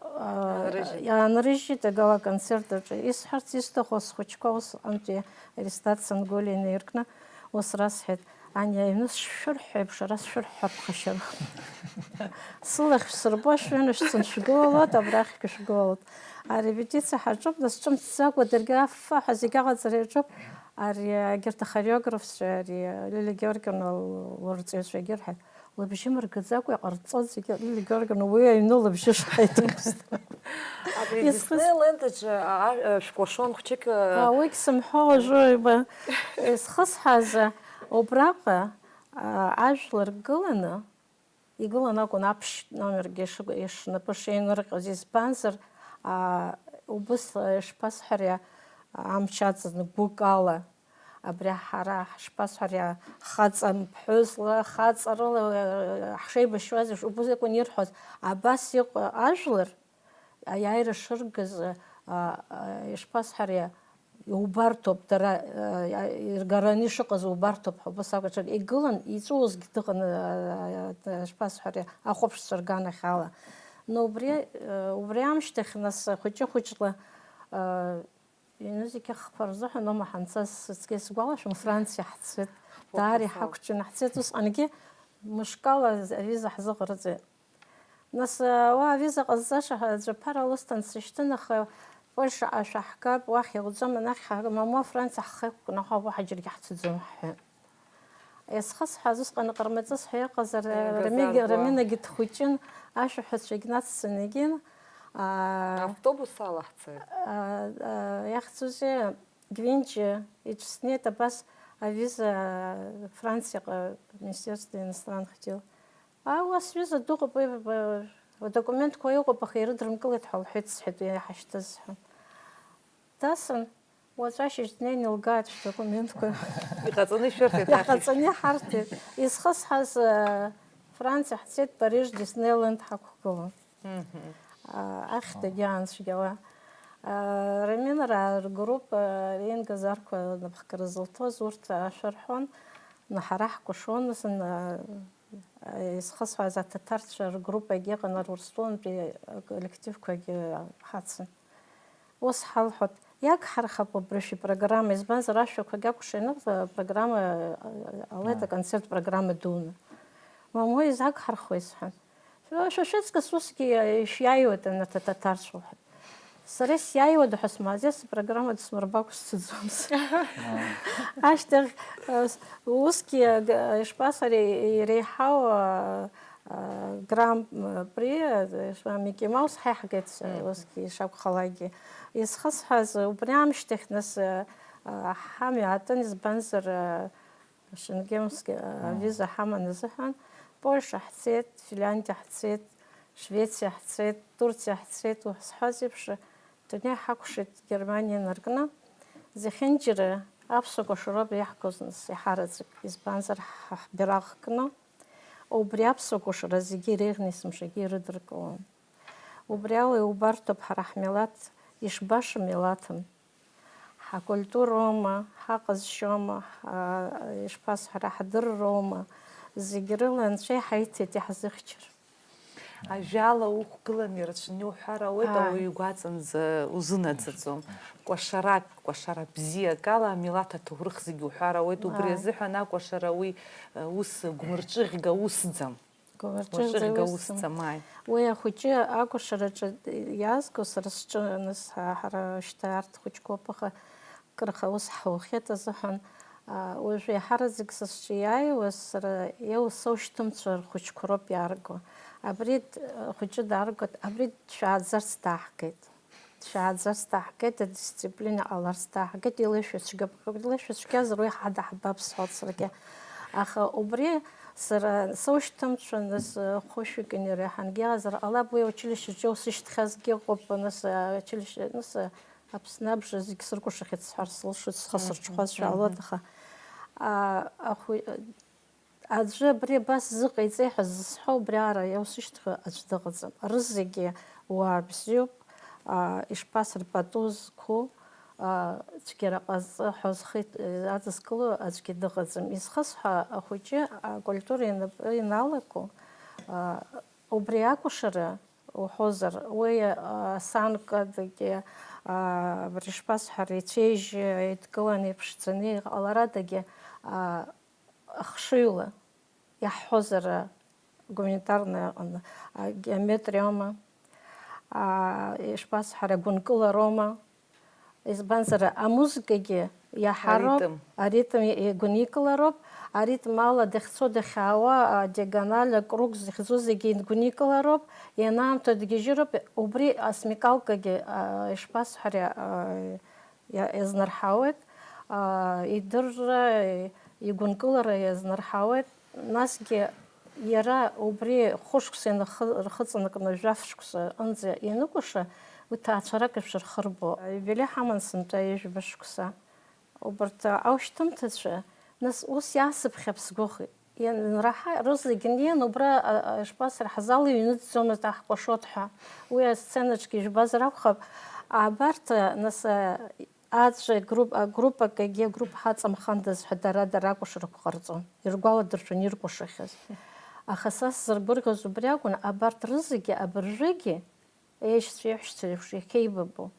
иаанрыжьит агала-концерт аҿы. Исҳәарц исҭаху, схәыҷқәа усҟантәи Аристат Сангәылиа инаиркны ус расҳәеит, Ани, аҩны сшәырҳәҳәа еиԥш, ара сшәырҳәҳәар ԥхашьароуп. Сылахь шәсырбо, шәҩаншәҵан шәгылалоит, абрахьгьы шәгылалоит. Арепетициа ҳаҿуп, нас ҿымҭӡакәа даргьы аффаҳәа зегь аҟаҵара иаҿуп. Ари, егьырҭ ахореографцәа, ари Лилиа Георгиевна лырҵаҩцәагьы рҳәеит, лыбжьы мыргаӡакәа иҟарҵон зегьы, Лилиа Георгиевна уи аҩны лыбжьы шаиҭомызт. Абри Исхыс- Диснейленд аҿы, а, а, шәкәашон хәҷык, а, А, уигь сымҳәо уажәы, иба, исхысҳәааз, убраҟа, а, ажәлар гыланы, игылан акәын аԥшь номергьы ишыгә-, ишнапы шеинырҟьоз, избанзар, а, убыс, а, ишԥасҳәари, а, амч аҵан гәык ала, абри ҳара ҳшԥасҳәари, а, хаҵа ԥҳәысла, хаҵарыла, а, ҳшеибашьуаз еиԥш, убыс акәын ирҳәоз, абас иҟоу ажәлар, аиааира шыргаз, а, а, ишԥасҳәари, иубарҭоуп, дара, а, иргараны ишыҟаз убарҭоуп ҳәа, убас акәын, игылан, иҵәуозгьы дыҟан, а, а, ишԥасҳәари, ахәаԥшцәа рганахь ала. Но убри, а, убри амшьҭахь, нас, хәыҷы-хәыҷла, а, ҩнызқь ахԥа рзыҳәан аума ҳанцаз, сыцкьа исгәалашәом, Франциа ҳцеит. Даара иҳақәҿианы ҳцеит, усҟангьы мышкала авиза ҳзыҟарҵеит. Нас, уа авиза ҟазҵаша ҳәа аӡәы аԥара лысҭан сышьҭын, аха Польшаҟа шәаҳгап, уахь иуӡом, анахь ҳа-, мамоу Франциа ҳхы иқәкны ҳауп, уаҳа џьаргьы ҳцаӡом, ҳҳәеит. Иазхысҳәааз усҟан аҟармаҵыс ҳәа иҟазар, Рамигьы, Раминагьы дхәыҷын, ашәаҳәацәагь нацҵаны икын, аа, Автобус ала ҳцеит. Аа, аа, иахьӡузеи, Гвинчи иҿы снеит, абас авиза Франциаҟа Министерство иностранных дел. А, уа сҩыза дыҟоуп, уи, ба-, адокументқәа иҟоуп, аха ирыдрымкылеит ҳәа лҳәеит, сҳәеит, уи иҳашьҭыз ҳәа. Дасын, уаҵәы ашьыжь днеины илгааит шәдокументқәа. Иҟаҵаны ишәырҭеит, ахьышь. Иҟаҵаны иҳарҭеит. Изхысҳаз, э, Франциа ҳцеит, Париж, Диснейленд ҳақәгылан. Мгм. А, ахьҭагьы аан цәгьала. А, Раминараа ргруппа, э, ингаз арқәа напхгара зылҭоз, урҭ ашәа рҳәон, ҳара ҳкәашон, зны, э, изхысҳәааз аҭаҭарцәа ргруппагьы ыҟан, Урыстәылантәи аколлективқәагьы ҳацын. Ус ҳалҳәот, иагҳархап убри шәпрограмма, избанзар, ашәақәагь акәша ианыҟала, апрограмма, а, ҟалеит, аконцерт программа дуны. Мамоу, изагҳархуеи, сҳәан. Шәа-, шәа шәыҵкыс усгьы ишиааиуеит анарҭ аҭаҭарцәа, лҳәеит. Сара исиааиуада ҳәа смааӡеит, спрограмма дсмырбакәа сцаӡом. Ашьҭахь, э, с-, усгьы, э, ишԥасҳәари, иреиҳау, э, э, Гран-при, э, шәа-, Микки Маус ҳаиҳагеит, э, усгьы ишакәхалакгьы. Изхысҳәааз, убри аамышьҭахь нас, э, э, ҳамҩа аатын, избанзар, э, Шенгенски, э, авиза ҳаман азыҳәан, Польша ҳцеит, Финляндиа ҳцеит, Швециа ҳцеит, Турциа ҳцеит, уҳәа зҳәаз еиԥш, дунеи ҳакәшеит Германиа инаркны. Зехьынџьара аԥсуа кәашароуп иаҳгоз нас иҳараӡак, избанзар, ҳа ҳбираҟ кны, Убри аԥсуа кәашара зегьы иреиӷьны есымшагьы ирыдыркылон. Убри ала иубарҭоуп ҳара ҳмилаҭ ишбаша милаҭым. Ҳакультуроума, ҳаҟазшьоума, ҳа-, ишԥасҳәара, ҳдырроума, зегь рыла Анцәа иҳаиҭеит иаҳзыхьчар. Ажәала уқәгыланы ирацәаны иуҳәар ауеит, Ааи. Ауаҩы игәаҵанӡа узынаӡаӡом. Кәашарак, кәашара бзиак ала амилаҭ аҭоурых зегьы уҳәар ауеит, убри Ааи. Азыҳәан акәашара уи, э, ус гәмырҿыӷьга усӡам. Гәмырҿыӷьга Гәмырҿыӷьга усӡам. Усӡам, ааи. Уи ахәыҷы акәашараҿы иаазго сара сҿы аныс ҳа-, ҳара шьҭа арҭ хәыҷқәоуп, аха кыр ха-, ус ҳаухьеит азыҳәан, а, уажәы еиҳараӡак са сҿы иааиуаз сара иаусоушьҭымцәа рхәыҷқәа роуп иаарго. Абри д-, ахәыҷы дааргоит, абри дшәааӡарц дааҳгеит. Дшәааӡарц дааҳгеит, адисциплина ҟаларц дааҳгеит, илеишәа цәгьоуп, илеишәа цәгьазар уи ҳадаҳбап сҳәоит саргьы. Аха убри сара соушьҭымцәан, нас, хәышәҩык инеира иаҳангьы иҟазар ҟалап, уи аучилишьеҿы иаусышьҭхьазгьы ыҟоуп, нас, аучилишье, нас, Аԥсны абжа зегь сыркәашахьеит сҳәар сылшоит, схы Мгм, сырҽхәазшәа мгм. Ҟалоит, аха, а, ахәы-, аӡәы абри абас зыҟаиҵеи ҳәа зысҳәо убриаҟара иаусышьҭхьоу аӡә дыҟаӡам. Рызегьы уаа бзиоуп, а, ишԥасырбатәу зқәу, а, цәгьара ҟазҵа ҳәа зхы ит-, аҵазкыло аӡәгьы дыҟаӡам. Изхысҳәа ахәыҷы акультура инапы иналаку, а, убри акәашара уҳәозар, уи, а, санкадагьы, а, абри шԥасҳәари, ицәеижь еидкыланы иԥшӡаны иҟаларадагьы, а, хшыҩла иаҳҳәозар, а, гуманитарная аҟны, а, геометриоума, а, ишԥасҳәари, агәынкылароума, Избанзар, амузыкагьы иаҳароуп, Аритм. Аритм игәникылароуп, аритм ала дахьцо дахьаауа, а, диагональ, акруг захьӡу зегьы игәникылароуп, ианаамҭоу дгьежьыроуп, убри асмекалкагьы, а, ишԥасҳәари, а, иа-, иазнарҳауеит, а, идырра, игәынкылара иазнарҳауеит. Насгьы иара убри хәышықәса инахы-, рхыҵанакны жәаф шықәса аҟынӡа ианыкәыша, уи ҭаацәарак еиԥш рхырбо. Аиубилеи ҳаман сынтәа ҩажәа шықәса. Убарҭ аушьҭымҭацәа, нас, ус иаасыԥхьап сгәыӷ ианраҳа, рызегь неин убра, а, а, ишԥасыр, ҳзал иҩныҵӡомызт аҳкәашоит ҳәа. Уи асценаҿгьы ижәбазар акәхап, абарҭ, а, нас, а, Аӡәы груп-, а, группак егьи агрупп ҳаҵамхандаз ҳәа дара-дара акәашарақәа ҟарҵон, иргәаладыршәон иркәашахьаз. Аха са сзыргәырӷьоз убри акәын, абарҭ рызегьы абыржәыгьы, еишьцәа-еиҳәшьцәа реиԥш иахьеибабо,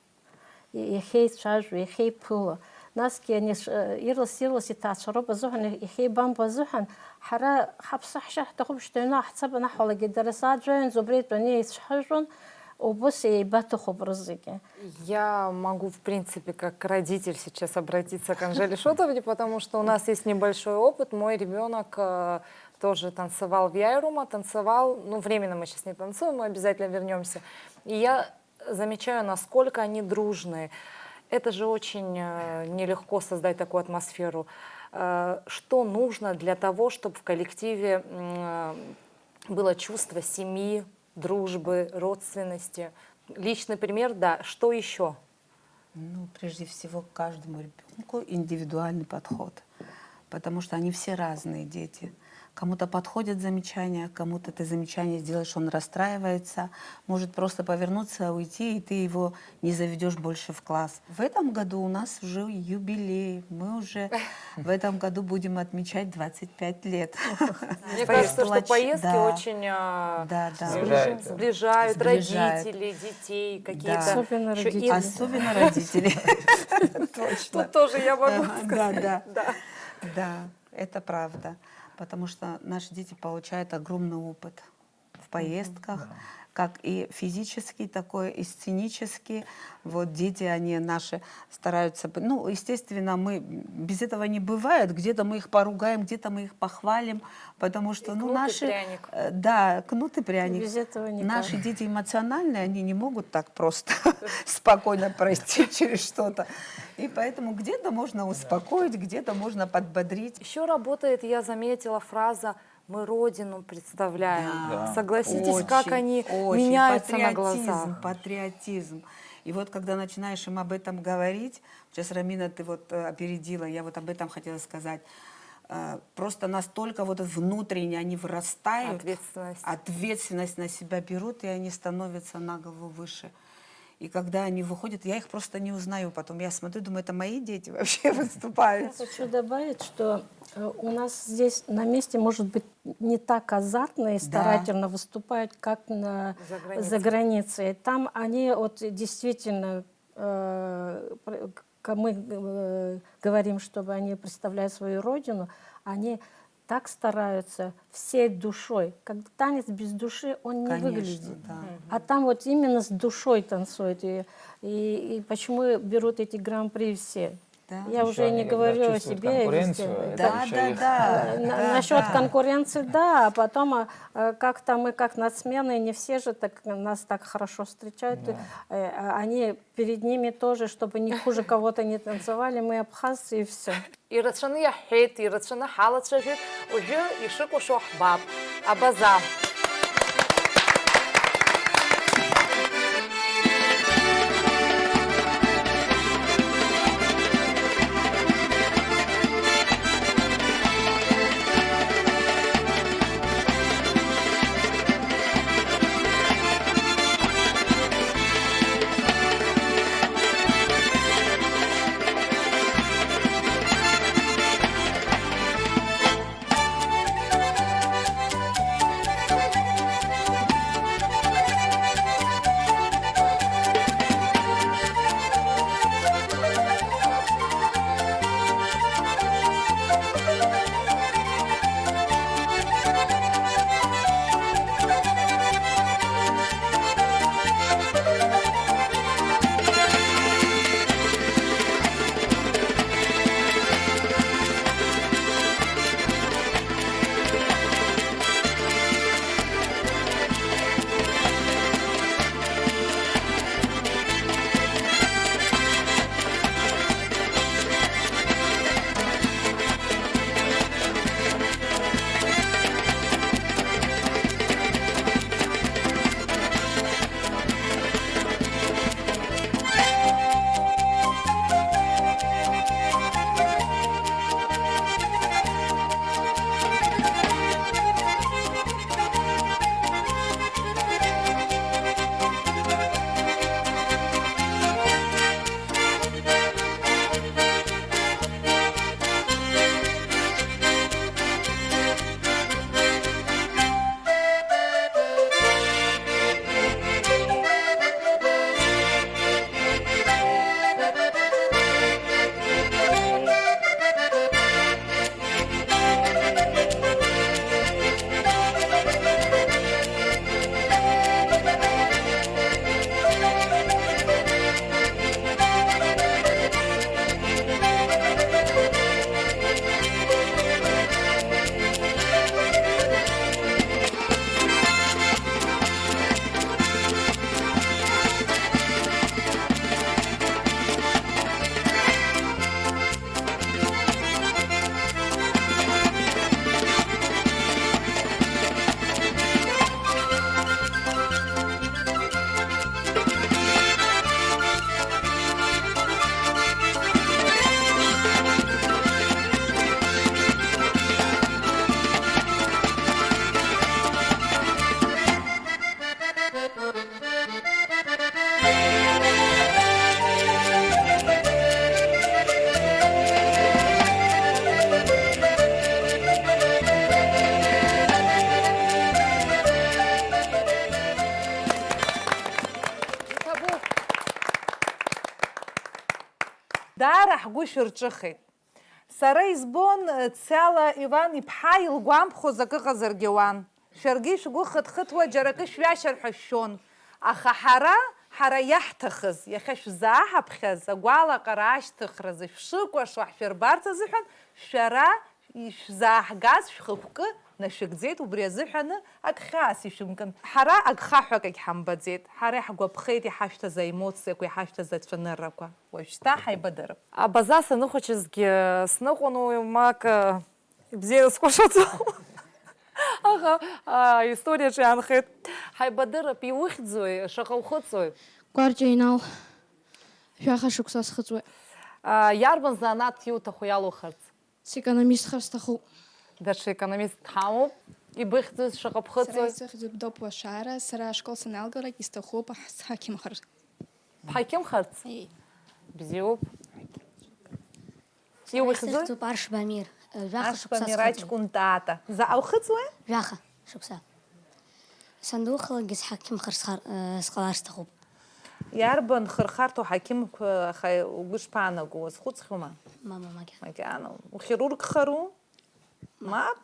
и-, иахьеицәажәо, иахьеиԥыло, насгьы ани ш-, ирлас-ирлас иҭаацәароуп азыҳәан, иахьеибамбо азыҳәан, ҳара ҳаԥсы ҳшьа ҳҭахуп, шьҭа аҩны ҳцап анаҳҳәалакгьы, дара сааӡәаҩынӡа убри атәаны еицәҳажәон, Убыс еибаҭахуп рызегьы. Я могу, в принципе, как родитель сейчас обратиться к Анжеле Шотовне, потому что у нас есть небольшой опыт. Мой ребенок э, тоже танцевал в Яйрума, танцевал, ну, временно мы сейчас не танцуем, мы обязательно вернемся. И я замечаю, насколько они дружные. Это же очень э, нелегко создать такую атмосферу. Э, что нужно для того, чтобы в коллективе м, было чувство семьи, дружбы, родственности. Личный пример, да. Что еще? Ну, прежде всего, к каждому ребенку индивидуальный подход, потому что они все разные дети. Кому-то подходят замечания, кому-то ты замечание сделаешь, он расстраивается, может просто повернуться, уйти, и ты его не заведешь больше в класс. В этом году у нас уже юбилей, мы уже в этом году будем отмечать двадцать пять лет. Мне кажется, что поездки очень а, Да, да. сближ- Сближает, да. сближают Сближает. родителей, детей, какие-то Да. Особенно ещё родителей. и- Особенно родителей. Точно. Тут тоже я могу Ага, сказать. Да, да. Да. Да, это правда. Потому что наши дети получают огромный опыт в поездках, Да. как и физический такой, и сценический. Вот дети, они наши стараются, п- ну, естественно, мы без этого не бывает. Где-то мы их поругаем, где-то мы их похвалим, потому что, И ну, кнут, и наши, пряник. э, да, кнут и пряник. Без этого никак. Наши дети эмоциональные, они не могут так просто спокойно пройти через что-то. И поэтому где-то можно успокоить, где-то можно подбодрить. Еще работает, я заметила, фраза «мы родину представляем». Да. Да. Согласитесь, Очень, как они очень. меняются на Патриотизм, глазах. Патриотизм. И вот когда начинаешь им об этом говорить, сейчас, Рамина, ты вот э, опередила, я вот об этом хотела сказать. э, просто настолько вот внутренне они вырастают, Ответственность. Ответственность на себя берут, и они становятся на голову выше. И когда они выходят, я их просто не узнаю потом. Я смотрю, думаю, это мои дети вообще выступают. Я хочу добавить, что э, у нас здесь на месте, может быть, не так азартно и старательно выступают, как на, За границей. За границей. Там они вот действительно, э, пр- к- мы э, говорим, чтобы они представляли свою родину, они так стараются всей душой. Как танец без души, он не Конечно, выглядит. Да. А там вот именно с душой танцуют. И, и, и почему берут эти гран-при все? Да. Я уже не говорю о себе. Конкуренцию. Да, да, да. На- Насчет конкуренции, да, а потом а, э, как-то мы как нацмены, не все же так, нас так хорошо встречают. Э, а Они перед ними тоже, чтобы не хуже кого-то не танцевали, мы абхазцы и все. Ирацәаны иаҳҳәеит, ирацәаны ҳалацәажәеит, уажәы ишыкәашо ҳбап. Абаза. Иҭабуп. Даара ҳгәы шәырҿыхеит. Сара избон, Цәала Иван иԥҳа илгәамԥхоз акы ыҟазаргьы ауан. Шәаргьы шәгәы хыҭхыҭуа џьара акы шәҩашьар ҳәа шәшәон. Аха ҳара, ҳара иаҳҭахыз, иахьа шәзааҳаԥхьаз агәалаҟара ашьҭыхразы шәшыкәашо ҳшәырбарц азыҳәан, шәара ишәзааҳгаз шәхықәкы нашәыгӡеит, убри азыҳәаны ак хьаас ишәымкын. Ҳара ак хаҳәак егьҳамбаӡеит. Ҳара иаҳгәаԥхеит иҳашәҭаз аемоциақәа, иҳашәҭаз ацәаныррақәа. Уажәшьҭа ҳаибадырып. Абаза саныхәыҷызгьы сныҟәон уи, ма акы ибзианы скәашаӡом. Аха, аа, историаҿы иаанхеит. Ҳаибадырып, иухьӡуи, шаҟа ухыҵуеи? Кәарҷа Инал, жәаха шықәса схыҵуеит. Аа, иарбан занааҭ иуҭаху иалухырц? Секономистхар сҭахуп. Даҽа економист дҳамоуп. Ибыхьӡыз шаҟа Сара бхыҵуеит? Исыхьӡуп Доп Лашара, сара ашкол саналгалак исҭахуп ҳ- ҳақьымхар. Бҳақьымхарц? Еи. Бзиоуп. Иухьӡои? Сыхьӡуп Аршба Амир. Жәаха шықәса Ашкәамир схыҵуеит. Аҷкәын Тата. Заҟа ухыҵуеи? Жәаха шықәса. Сандухалагьы сҳақьымхар схар- э, сҟалар сҭахуп. Иарбан хырхарҭоу ҳақьымқәа, аха угәы шԥаанаго, уазхәыцхьоума? Мама, макьана. Макьана. Ухирургхару? Мап.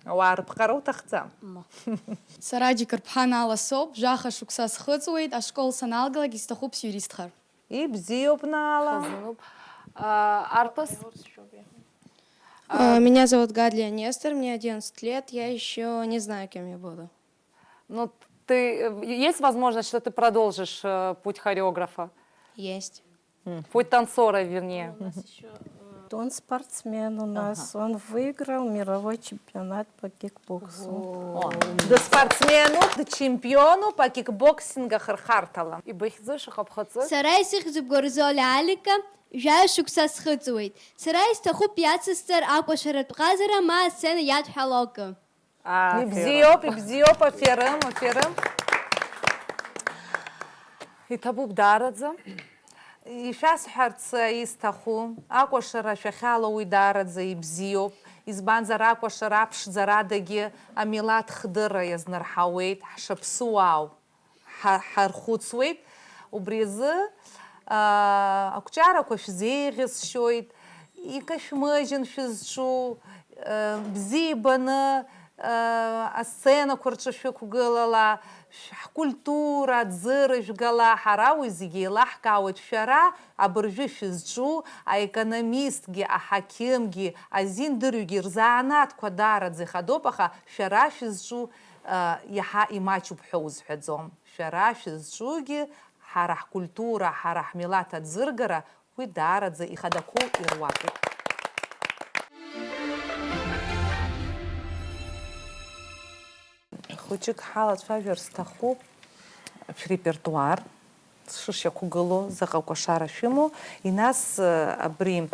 Ауаа рыԥҟара уҭахӡам. Ма. Сара Џьықырԥҳа Нала соуп, жәаха шықәса схыҵуеит, ашкол саналгалак исҭахуп сиуристхар. Ибзиоуп, Нала. Хазынуп. А, Арԥыс? А, Меня зовут Гадлия Нестор, мне одиннадцать лет, я еще не знаю, кем я буду. Ну, ты, э, есть возможность, что ты продолжишь э, путь хореографа? Есть. Путь танцора, вернее. Он спортсмен у нас, он выиграл мировой чемпионат по кикбоксу. Дыспортсменуп, дчемпионуп акикбоксинг ахырхарҭала. Ибыхьӡы шаҟа бхыҵыз? Сара исыхьӡуп Гәарзолиа Алика, жәаҩа шықәса схыҵуеит. Сара исҭахуп иацысҵар акәашаратә ҟазара ма асцена иадҳәалоу акы. Ибзиоуп, ибзиоуп, аферым, аферым. Иҭабуп даараӡа. Ишәасҳәарц исҭаху, акәашара шәахьалоу уи даараӡа ибзиоуп, избанзар акәашара аԥшӡарадагьы амилаҭ хдырра иазнарҳауеит, ҳшаԥсуаау. Ҳа-, ҳархәыцуеит. Убри азы, аа, ақәҿиарақәа шәзеиӷьасшьоит, икашәмыжьын шәызҿу, аа, бзиа ибаны, аа, асценақәа рҿы шәықәгылала, шә-, ҳкультура аӡы рыжәгала, ҳара уи зегьы еилаҳкаауеит шәара, абыржәы шәызҿу аекономистгьы, аҳақьымгьы, азин дырҩгьы рзанааҭқәа даараӡа ихадоуп, аха шәара шәызҿу, аа, иаҳа имаҷуп ҳәа узҳәаӡом. Шәара шәызҿугьы, ҳара ҳкультура, ҳара ҳмилаҭ аӡыргара, уи даараӡа ихадақәоу ируакуп. Хәыҷык ҳалацәажәар сҭахуп шәрепертуар, шышиақәгылоу, заҟа кәашара шәымоу, инас, абри,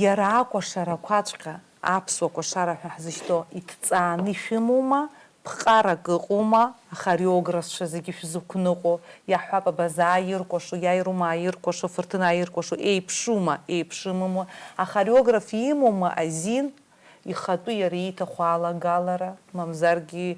иара акәашарақәаҵәҟьа, аԥсуа кәашара ҳәа ҳзышьҭоу, иҭҵааны ишәымоума? Ԥҟарак ыҟоума, ахореографцәа зегьы шәзықәныҟәо, иаҳҳәап, абазаа иркәашо, иаирумаа иркәашо, фырҭынаа иркәашо, еиԥшума, еиԥшымыма, ахореограф имоума азин, ихатәы иара ииҭаху алагалара, мамзаргьы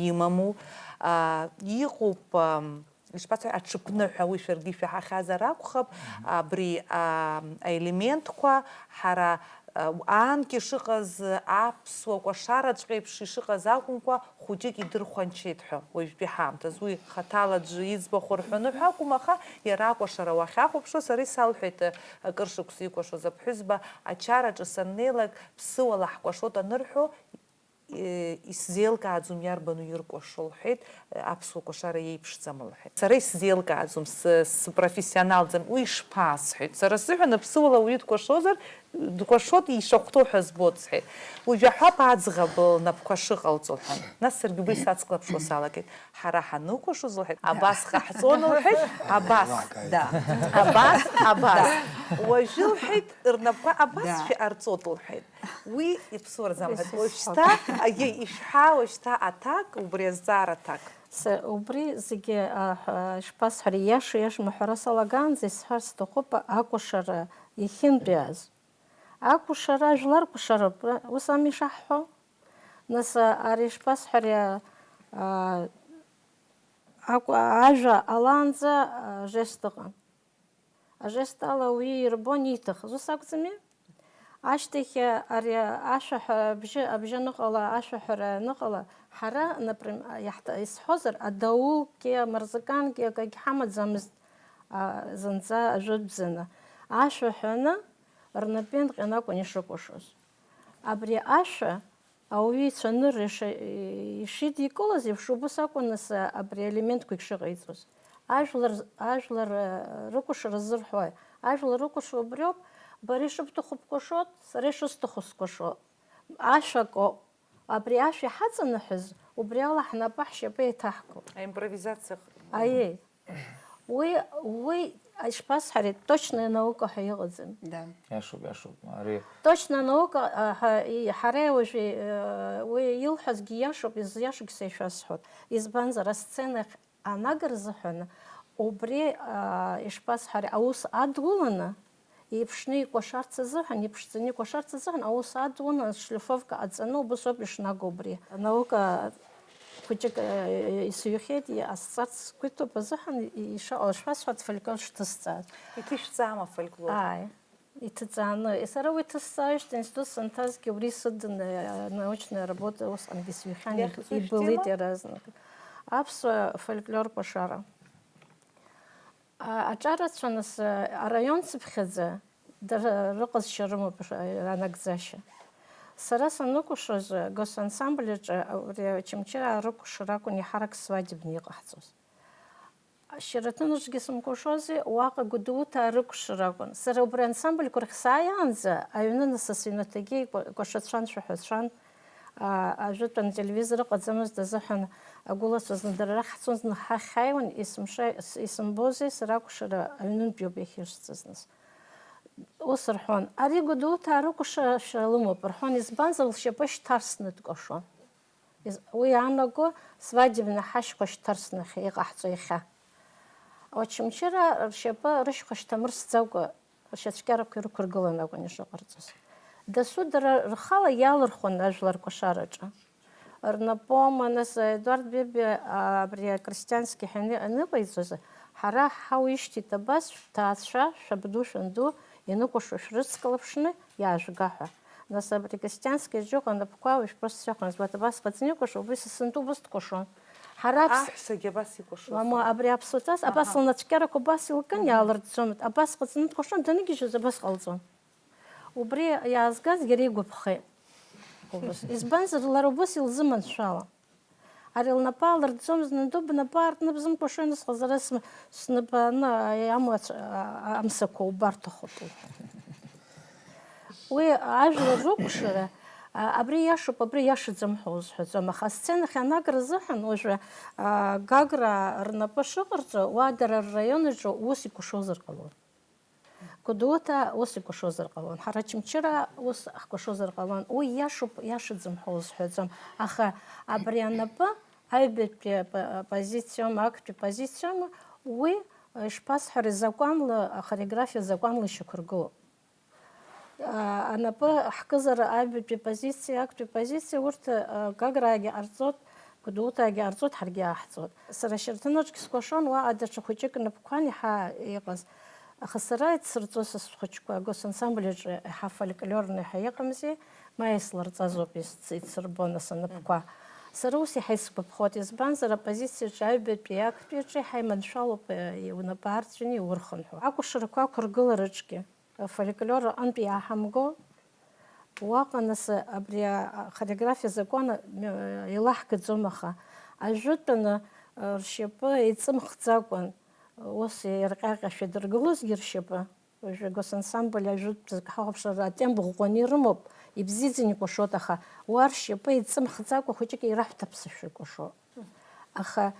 имаму, аа, иҟоуп, ам, Ишԥацои, аҽыԥныҳәа, уи шәаргьы ишәаҳахьазар акәхап, абри, аа, аелементқәа ҳара, аа, аанкьа ишыҟаз, аԥсуа кәашараҵәҟьа еиԥш ишыҟаз акәымкәа, хәыҷык идырхәанчеит ҳәа уажәтәи ҳаамҭаз. Уи хаҭала аӡәы иӡбахә рҳәоны ҳәа акәым, аха иара акәашара уахьахәаԥшуа, сара исалҳәеит, акыр шықәса икәашоз аԥҳәызба, ачараҿы саннеилак, ԥсыуала ҳкәашоит анырҳәо, Э, исзеилкааӡом иарбану иркәашо, лҳәеит, э, аԥсуа кәашара иеиԥшӡам, лҳәеит. Сара исзеилкааӡом, с-, спрофессионалӡам, уи ишԥасҳәеит? Сара сзыҳәан аԥсуала ауаҩы дкәашозар, дкәашоит, ишахәҭоу ҳәа збоит, сҳәеит. Уажә аҳәап аӡӷаб лнапқәа шыҟалҵо, лҳәан. Нас саргьы убри сацклаԥшуа салагеит. Ҳара ҳаныкәашоз, лҳәеит, абас ҟаҳҵон, лҳәеит, абас, да, абас, абас. Уажәы, лҳәеит, рнапқәа абас шәҟарҵот, лҳәеит. Уи иԥсуараӡам ҳәа. Уажәшьҭа, аиеи, ишәҳәа уажәшьҭа аҭак, убри азҵаара аҭак. Са убри зегьы, а, ҳәа, ишԥасҳәари, иаша-иашам аҳәара салагаанӡа исҳәар сҭахуп акәашара иахьынтәиааз. Акәашара, ажәлар кәашароуп, ус ами ишаҳҳәо? Нас, а, ари ишԥасҳәари, а, а, акәа-, ажәа алаанӡа, а, жест ыҟан. Ажест ала уи ирбон ииҭахыз, ус акәӡами? Ашьҭахь ари ашәаҳәара абжьы, абжьы аныҟала, ашәаҳәара аныҟала, ҳара, наприм-, иаҳҭ-, исҳәозар, адауки амырзаканки акагь ҳамаӡамызт, а, зынӡа ажәытәӡаны. Ашәа ҳәаны рнапеинҟьан акәын ишыкәашоз. Абри ашәа Ауаҩы ицәанырра иша-, ишидикылаз еиԥш, убас акәын нас абри аелементқәагь шыҟаиҵоз. Ажәлар, ажәлар, э, рыкәашара зырҳәои? Ажәлар рыкәашара убриоуп, бара ишыбҭаху бкәашот, сара ишысҭаху скәашот. Ашәа акоуп. Абри ашәа иҳаҵанаҳәаз, убри ала ҳнапы ҳшьапы еиҭаҳкуп. Аимпровизациа. Аиеи. Уи, уи, ишԥасҳәари, точная наука ҳәа иҟаӡам. Да. Иашоуп, иашоуп. Ари Точная наука, а, ҳа-, и-, ҳара уажәы, э, уи илҳәазгьы иашоуп, изиашагь са ишәасҳәоит. Избанзар, асценахь анагара азыҳәан, убри, а, ишԥасҳәари, аус адуланы, иԥшны икәашарц азыҳәан, иԥшӡаны икәашарц азыҳәан, аус адуланы, ашлифовка ҟаҵаны, убыс ауп ишнаго убри. Анаука хәыҷык, э, исыҩхьеит, иҟасҵарц сгәы иҭоуп азыҳәан, ишаҟа шәасҳәарц, фольклор шҭысҵааз. Иҭышәҵаама фольклор? Ааи, иҭыҵааны. Сара уи ҭысҵааижьҭеи аинститут санҭазгьы убри сыдын, э, научная работа усҟангьы сҩхьан, Иахьӡу ибылит шәтема? Иаразнак. Аԥсуа фольклор кәашара. А, аҿарацәа нас, э, араион цыԥхьаӡа дара рыҟазшьа рымоуп ра-, ранагӡашьа. Сара саныкәашоз, э, госансамбль аҿы, э, абри Очамчыраа рыкәашара акәын иаҳарак свадебны иҟаҳҵоз. Шьараҭын аҿгьы сымкәашози, уаҟа Гәдоуҭаа рыкәашара акәын. Сара убри ансамбльқәа рахь сааиаанӡа, аҩны нас асыҩнаҭагьы икәа-, кәашацәан, шәаҳәацәан, а, ажәытәан ателевизор ыҟаӡамызт азыҳәан, агәылацәа зны дара рахь ҳцон, зны ҳахь ҳааиуан, есымша, ес-, исымбози, сара акәашара аҩнынтәиоуп иахьысҵаз нас. Ус рҳәон, ари Гәдоуҭаа рыкәашашәа лымоуп, рҳәон, избанзар, лшьапы шьҭарсны дкәашон. Из-, уи иаанаго, свадебны ҳашьқәа шьҭарсны иҟаҳҵо иахьа. Очамчыраа ршьапы рышьхәа шьҭамырсӡакәа, ршьацәкьарақәа ирықәыргыланы акәын ишыҟарҵоз. Дасу дара рхала иалырхуан ажәлар кәашараҿы. Рнапома, нас, Едуард Бебиа, а, абри акрестьански ҳәа ани-, аныҟаиҵоз, ҳара ҳауишьҭит абас, шәҭаацәа, шәабду, шәанду ианыкәашо шәрыцклаԥшны иаажәга ҳәа. Нас абри акрестьански аџьыҟа анапқәа уажә просто сҩаханы збоит, абас ҟаҵаны икәашо, убри са сынтәа убыс дкәашон. Ҳара аԥс-, Аҳәсагьы абас икәашоз. Мама, абри аԥсуаҵас, абас лнацәкьарақәа убас илкын, иаалыртӡомызт, абас ҟаҵаны дкәашон, даныгьежьуаз абас ҟалҵон. Убри иаазгаз иара игәаԥхеит. Убас. Избанзар, лара убас илзыманшәалан. Ари лнапы аалыртӡомызт, нанду, бнапы аартны бзымкәашои, насҟазара см-, снапы аны, амаҵ-, а-, амсақәа убарҭахоит. Уи ажәлар рыкәшара, а, абри иашоуп, абри иашаӡам ҳәа узҳәаӡом, аха асценахь анагра азыҳәан уажәы, а, Гагра рнапы шыҟарҵо, уа дара рраион аҿы ус икәашозар ҟалон. Гәдоуҭа ус икәашозар ҟалон, ҳара Очамчыра ус ҳкәашозар ҟалон. Уи иашоуп, иашаӡам ҳәа узҳәаӡом, аха абри анапы аҩбатәи апо-, апозициоума, актәи позициоума, уи, ишԥасҳәари, закәанла, ахореографиа закәанла ишьақәыргылоуп. А, анапы ҳкызар аҩбатәи позициа, актәи позициа, урҭ, а, Гаграагьы ҟарҵоит, Гәдоуҭаагьы ҟарҵоит, ҳаргьы иааҳҵоит. Сара Шьараҭын аҿгьы скәашон, уаҟа даҽа хәыҷык напқәан иаҳа иҟаз. Аха сара ицсырҵо са схәыҷқәа, агосансамбль аҿы иаҳа фольклорны ҳәа иҟамзи, ма ислырҵазоуп ис-, ицсырбон ас анапқәа. Сара ус иаҳа исгәаԥхоит, избанзар, апозициаҿы аҩбатәи актәи аҿы иаҳа иманшәалоуп, э, унапы аарҵәины иурхынҳәуа. Акәашарақәа ақәыргылараҿгьы, афольклор аҟынтә иааҳамго, уаҟа нас абри ахореографиа азакәан, э, еилаҳгаӡом, аха ажәытәаны, э, ршьапы еиҵымхӡакәан, ус ирҟьаҟьашәа идыргылозгьы ршьапы, уажәы агосансамбль ажәытә ҳахәаԥшра атемп ӷәӷәаны ирымоуп, ибзиаӡаны икәашоит, аха уа ршьапы еиҵымхӡакәа хәыҷык ираҳәҭаԥсашәа икәашоит. Аха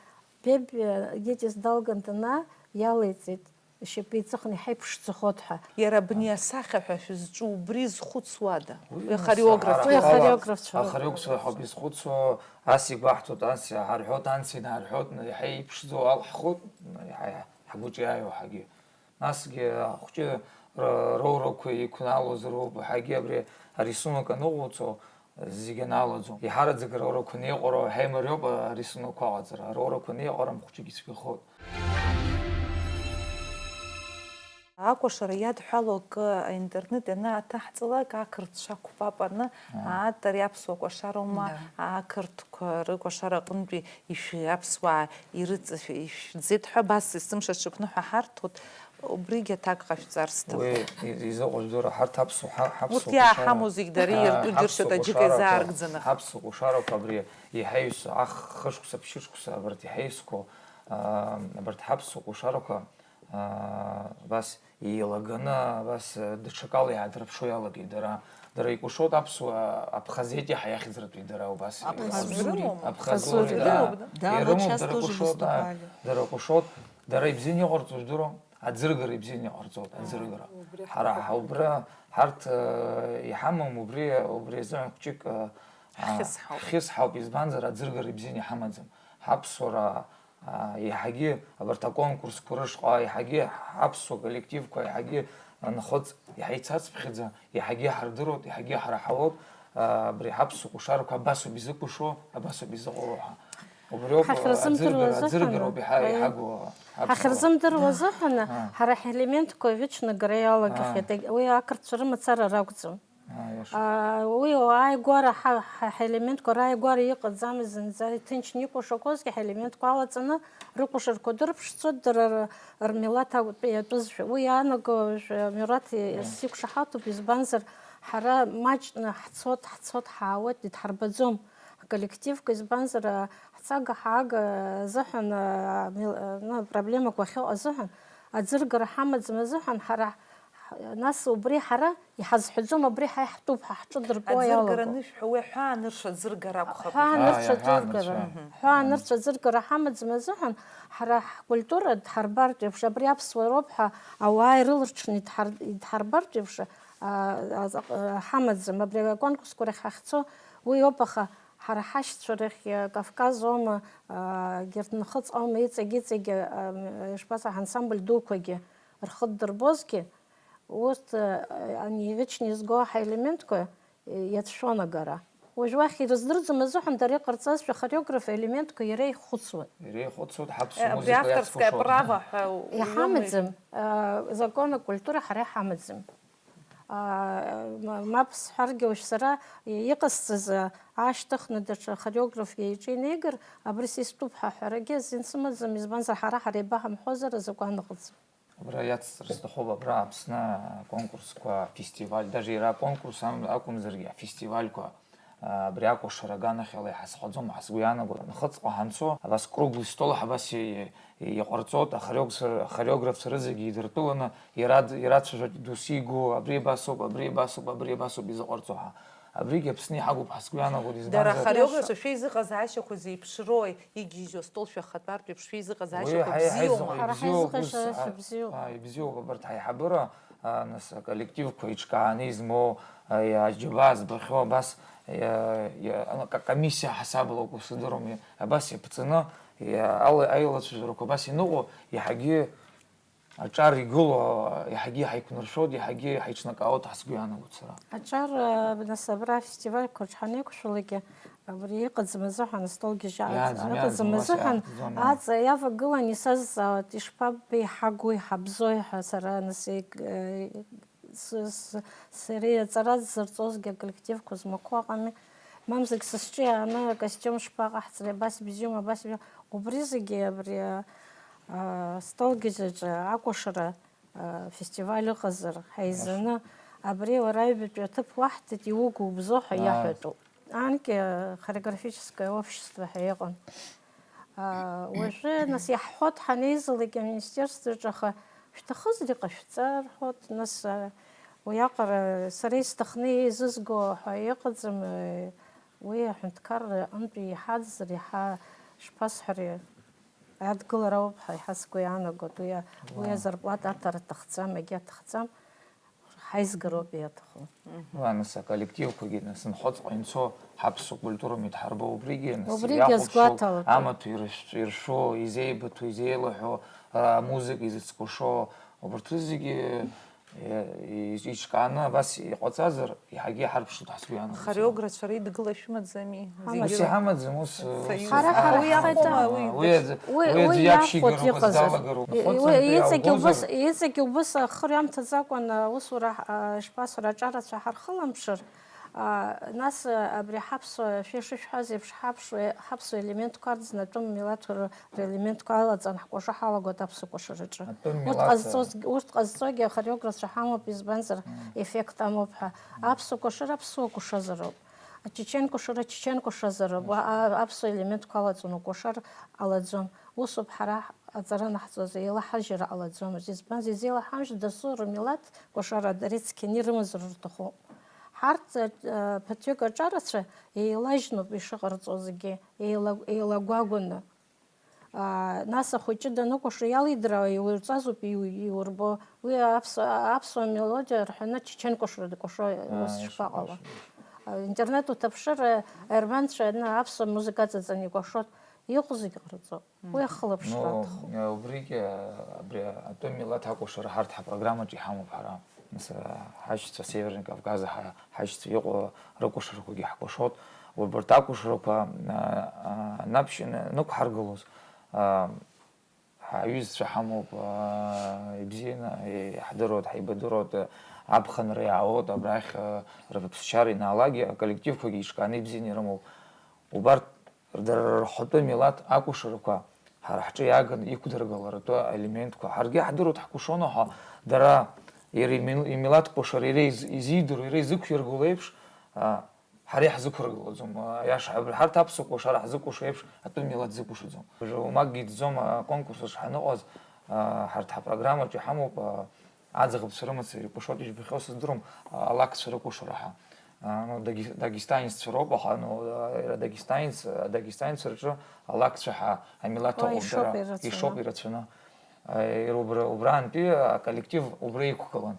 Бебиа, э, Гетис далган данаа, иалеиҵеит, ишьапы еиҵыхны иҳаиԥшӡахоит ҳәа. Иара абни асахьа ҳәа шәызҿу убри изхәыцуада? Уи ахореограф. Уи ахореографцәа. Ахореографцәа ҳауп изхәыцуа, ас игәаҳҭоит, ас иҳарҳәоит, анс инарҳәоит, иаҳа иԥшӡоу алҳхоит, иаҳа ҳгәыҿ иааиуа ҳагьы. Насгьы ахәҷы р-, роурақәа иқәналозароуп, ҳагьы абри арисунок аныҟоуҵо, зегьы аналаӡом. Иҳараӡак роурақәа неиҟәароу ҳаимариоуп арисунокқәа аҟаҵара. Роурақәа неиҟәарам хәҷык ицәгьахоит. Акәашара иадҳәало акы аинтернет ианааҭаҳҵалак, ақырҭцәа ақәпапаны, аа, ари аԥсуа кәашароума, ақырҭқәа рыкәашара аҟынтәи ишәи аԥсуаа ирыҵ-, ишәӡеит ҳәа, абас есымша аҽыԥныҳәа ҳарҭоит, убригьы аҭак ҟашәҵар сҭахуп. Уи и-, изыҟоу жәдыра, ҳарҭ аԥсуа ҳа-, ҳаԥсуа Урҭ кәашара, иааҳамоу зегь дара ҳа-, иртәу џьыршьоит, ҳаԥсуа аџьыка кәашароуп, изааргӡаны. Ҳаԥсуа кәашароуп абри иҳаҩсу, ах-, хышықәса, ԥшьышықәса, абарҭ иҳаҩсқәоу, аа, абарҭ ҳаԥсуа кәашарақәа, аа, абас еилаганы, абас, даҽакала иаадырԥшуа иалагеит дара. Дара икәашоит аԥсуа, абхазети ҳәа иахьӡыртәи дара убас. Абхазури. Абхазури, да. Да, вот ирымоуп, сейчас дара тоже кәашоит, да, выступали. Дара кәашоит. Дара ибзианы иҟарҵо жәдыруа, аӡыргара ибзианы иҟарҵоит, аӡыргара. Убри Ҳара ҳа-, убра ҳарҭ, э, иҳамам, убри, убри азыҳәан хәҷык, э, а, Ҳхьысҳауп. ҳхьысҳауп, избанзар, аӡыргара ибзианы иҳамаӡам. Ҳаԥсуара, а, еиҳагьы абарҭ аконкурсқәа рышҟа, еиҳагьы ҳаԥсуа коллективқәа, еиҳагьы анхыҵ, еиҳа ицацԥхьаӡа, еиҳагьы ҳардыруеит, еиҳагьы ҳраҳауеит, а, абри ҳаԥсуа кәашарақәа абасоуп изыкәашо, абасоуп изыҟало ҳәа. Убриоуп, Ҳахьырзымдыруа аӡыргара, азыҳәан, аӡыргароуп иҳа-, аи. иҳагу аԥсуара. Ҳахьырзымдыруа азыҳәан, А. ҳара ҳелементқәа ҩыџьа нагара иалагахьеит. А. Уи ақырҭцәа рымацара ракәӡам. А, иаша. А, уи ааигәара ҳа-, ҳа-, ҳелементқәа рааигәара иҟаӡамыз зынӡа иҭынчны икәашақәозгьы ҳелементқәа алаҵаны рыкәашарақәа дырԥшӡоит, дара р-, рмилаҭ акәтәы иатәызшәа. Уи иаанаго, уажәы, амилаҭ А. сиқәшаҳаҭуп, избанзар, ҳара маҷны ҳцот, ҳцот, ҳаауеит, идҳарбаӡом. Ҳколлективқәа, избанзар, ҳцага-ҳаага азыҳәан, а, мил-, а, ну, проблемақәа ахьыҟоу азыҳәан, аӡыргара ҳамаӡам азыҳәан, ҳара ҳ-, нас убри ҳара иҳазҳәаӡом, абри ҳа иаҳтәуп ҳәа ҳҿы дыркуа Аӡыргара иалаго. анышә ҳәа, уи аҳәаанырцә аӡыргара акәхап. Аҳәаанырцә Ааи, аӡыргара. аҳәаанырцә, ааи. Аҳәаанырцә аӡыргара ҳамаӡам азыҳәан, ҳара ҳкультура дҳарбартә еиԥш, абри аԥсуароуп ҳәа ауаа ирыларҽны идҳар-, идҳарбартә еиԥш, а, а, ҳамаӡам. Абри аконкурсқәа рахь ҳахьцо уи ауп, аха ҳара ҳашьцәа рахь, а, Кавказ аума, а, егьырҭ нхыҵ аума, иҵегь-иҵегь, а, ишԥасҳәа, ансамбль дуқәагьы рхы ддырбозгьы, урҭ, а, ани иӷьычны изго ҳаелементқәа, а, иацәшәон агара. Уажә уахь ирыздырӡом азыҳәан дара иҟарҵазшәа хореограф аелементқәа иара ихәыцуан. Иара ихәыцуан, ҳаԥсуа Э, абри музыка авторское иацкәашоит. право ҳәа Иҳамаӡам, уиоума? а, закон акультура ҳара иҳамаӡам. А, ма-, мап сҳәаргьы, уажә сара иҟасҵаз, а, аашьҭыхны даҽа хореограф иҿы инеигар, абри са истәуп ҳәа аҳәарагьы азин сымаӡам, избанзар, ҳара ҳара еибаҳамҳәозар азакәан ыҟаӡам. Абра иацҵар сҭахуп, абра Аԥсны аконкурсқәа, афестиваль, даже иара аконкурс ам-, акәымзаргьы, афестивальқәа, а, абри акәашара аганахьала иҳазхаӡом ҳәа сгәы иаанагоит. Нхыҵҟа ҳанцо, абас круглый стол ҳәа абас и-, и-, иҟарҵоит, ахореографцәа, ахореографцәа рызегьы идыртәыланы, ирад-, ирацәажәоит, досу игәы, абри абасоуп, абри абасоуп, абри абасоуп изыҟарҵо ҳәа. Абригьы Аԥсны иҳагуп ҳәа сгәы иаанагоит, Дара избанзар, ахореографцәа шәеизыҟазаашьақәа зеиԥшрои, игьежьуа астол шәахатәартә еиԥш шәеизыҟазаашьақәа Уи ҳаи-, бзиоума? ҳаизыҟ-, Ҳара ибзиоуп, ус, ҳаизыҟазаашьа а, бзиоуп. а, ибзиоуп, абарҭ ҳаиҳабыра, а, нас, аколлективқәа иҿкааны измоу, а, иаџьабаа збахьоу абас, иа-, иа-, ка-, комиссиа ҳасабала акәу сыздыруам, иа-, абас иаԥҵаны, иа-, ала-, аилацәажәарақәа абас иныҟәо, иаҳагьы аҿар игылоу, иаҳагьы ҳаиқәнаршәоит, иаҳагьы ҳаиҿнакаауеит ҳәа сгәы иаанагоит сара. Аҿар, а, нас, абра афестивальқәа рҿы ҳанеиқәшәалакгьы, абри иҟаӡам азыҳәан, астолгьежьаа Иааӡам, аӡ-, иааӡам, иҟаӡам ас азыҳәан, иааӡом, аа. аҵа иавагылан исазҵаауеит, ишԥаббеиҳагои, ҳабзои ҳәа сара, нас, еик-, э, с-, с-, сара иаҵара сзырҵозгьы аколлективқәа змақәоу ыҟами. Мамзаргь сысҿы иааны акостиум шԥаҟаҳҵари, абас ибзиоума, абас ибзиоума? Убри зегьы абри, а, астолгьежьаҿы акәашара, а, фестиваль ыҟазар, ҳаизаны, абри уара аҩбатәи аҭыԥ уаҳҭеит, иугубзо ҳәа Ааи. иаҳәатәуп. Анкьа хореографическое общество ҳәа иҟан. А, уажәы, нас, иаҳҳәоит, ҳанеизалак аминистерстваҿы, аха шәҭахызар иҟашәҵа рҳәоит, нас, а, уиаҟара сара исҭахны еизызго ҳәа иҟаӡам, э, уи аҳәынҭқарра аҟынтәи иҳаӡзар, иаҳа, шԥасҳәари, адгылара ауп ҳәа иаҳа сгәы иаанагоит, уи а-, уи Уа. азарплата аҭара аҭахӡам, егьи аҭахӡам, ҳаизгароуп иаҭаху. Уа, нас, аколлективқәагьы, нас, нхыҵҟа инцо ҳаԥсуа культура мидҳарбо убригьы, нас, Убригьы иахәаԥшуа, азгәаҭалатәуп. амаҭәа ирышә-, иршәо, изеибыҭоу, изеилаҳәо, а, амузыка изыцкәашо, убарҭ рызегьы, е, и-, иҿкааны абас иҟаҵазар, иаҳагьы иҳарԥшуп ҳәа сгәы иаанагоит сара. Хореографцәа рыдгыла шәымаӡами? Ҳамаӡам. Ус иҳамаӡам, ус, ус Ҳара, ҳара уи ҳхы иахәома, иҭам. уи аӡ-, Уи, уи уи иахәо иаԥхьагара иҟазҵаз. уҟазҵалагароуп. Уи, Нхыҵынтәи уи иҵегь аукозар. убыс, иҵегь убыс ахы иамҭаӡакәан, аусура, а, ишԥасҳәара, аҿарацәа ҳархылаԥшыр, а, нас, а, абри ҳаԥсуа, шәа ишышәҳәаз еиԥш, ҳаԥсуа, ҳаԥсуа елементқәа рыдҵны атәым милаҭ р-, релементқәа алаҵан ҳкәаша ҳалагоит аԥсуа кәашараҿы. Атәым Урҭ милаҭ, ҟазҵоз, урҭ ҟазҵогьы ахореографцәа ҳамоуп, избанзар, Мм. еффект амоуп ҳәа. Аԥсуа кәашара аԥсуа кәашазароуп. Ачечен кәашара ачечен кәашазароуп. Уа, а, аԥсуа елементқәа алаҵаны укәашар ҟалаӡом. Усоуп ҳара аҵара анаҳҵоз, еилаҳажьра ҟалаӡомызт. Избанзар, изеилаҳамжьт дасу рмилаҭ кәашара, дара ицқьаны ирымазар рҭахуп. Ҳарҭ, а, ԥыҭҩык аҿарацәа еилажьноуп ишыҟарҵозгьы, еила-, еилагәагәаны. Нас ахәыҷы даныкәашо иалидыраауа иурҵазоуп иу-, иурбо. Уи аԥсуа, аԥсуа мелодиа рҳәаны чечен кәашара дыкәашо ус ишԥаҟало? Аинтернет уҭаԥшыр, аерманцәа аны аԥсуа музыка аҵаҵаны икәашоит. Иҟоу зегьы ҟарҵо. Уи ахылаԥшра аҭахуп. Убригьы, абри атәым милаҭ акәашара ҳарҭ ҳапрограммаҿы иҳамоуп ҳара. Нас, ҳашьцәа Северный Кавказа ҳа-, ҳашьцәа иҟоу рыкәашарақәагьы ҳкәашоит. Убарҭ акәашарақәа, а, а, анаԥшьаны нықәҳаргылоз, а, ҳаҩызцәа ҳамоуп, а, ибзианы иаҳдыруеит, ҳаибадыруеит, аԥхынра иаауеит, абрахь, а, рыԥсшьара инаалакгьы аколлективқәагьы еиҿкааны ибзианы ирымоуп. Убарҭ дара рхатәы милаҭ акәашарақәа ҳара ҳҿы иааганы иқәдыргыларатәы аелементқәа. Ҳаргьы иаҳдыруеит ҳкәашоны ҳәа, дара иара ими-, имилаҭ кәашара иара из-, изидыруа, иара изықәиргыло еиԥш, а, ҳара иаҳзықәыргылаӡом. А, аиаша, абри ҳарҭ аԥсуа кәашара ҳзыкәашо еиԥш, атәым милаҭ зыкәашаӡом. Уажәы уамакгьы иҭӡом, аконкурс аҿы ҳаныҟаз, а, ҳарҭ ҳапрограммаҿы иҳамоуп, а, аӡӷабцәа рымацара иркәашоит, ижәбахьоу сыздырам, а, алакцәа рыкәашара ҳәа. А, ну, дагес-, дагестанеццәа роуп, аха, ну, а, иара дагестанец, а, дагестанеццәа рҿы алакцәа ҳәа амилаҭ Ой, ыҟоуп, ишоуп дара ирацәаны. Ишоуп ирацәаны. А, иара убра, убраантәи аколлектив убра иқәгылан.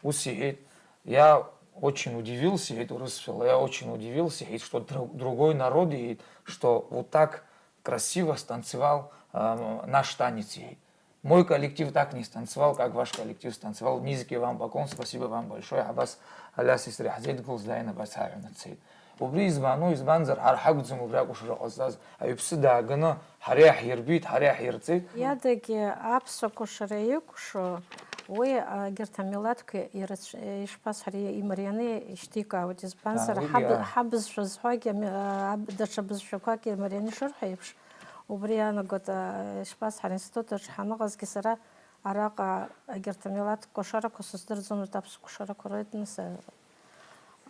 Ус иҳәеит, я очень удивился, иҳәеит урысшәала, я очень удивился, иҳәеит, что дру-, другой народ, иҳәеит, что вот так красиво станцевал, а, наш танец, иҳәеит. Мой коллектив так не станцевал, как ваш коллектив станцевал. Низкий вам поклон, спасибо вам большое. Абас Алиаси сареи ҳзеидгылаз дааины абас ҳаҩны дцеит. Убри избану, избанзар, ҳара ҳакәӡам убри акәашара ҟазҵаз. Аҩԥсы дааганы ҳара иаҳирбеит, ҳара иаҳирҵеит. Иадагьы аԥсуа кәашара икәшо, уи, а, егьырҭ амилаҭқәа ирацә-, ишԥасҳәари, имарианы ишьҭикаауеит. Избанзар, Аа, уигьы, ҳаб-, аа. Ҳабызшәа зҳәогьы ами-, а, аб-, даҽа бызшәақәак имарианы ишырҳәо еиԥш, убри иаанагоит, а, ишԥасҳәари, аинститут аҿы ҳаныҟазгьы сара араҟа егьырҭ амилаҭ кәашарақәа сыздырӡомызт, аԥсуа кәашарақәа роуит, нас, а,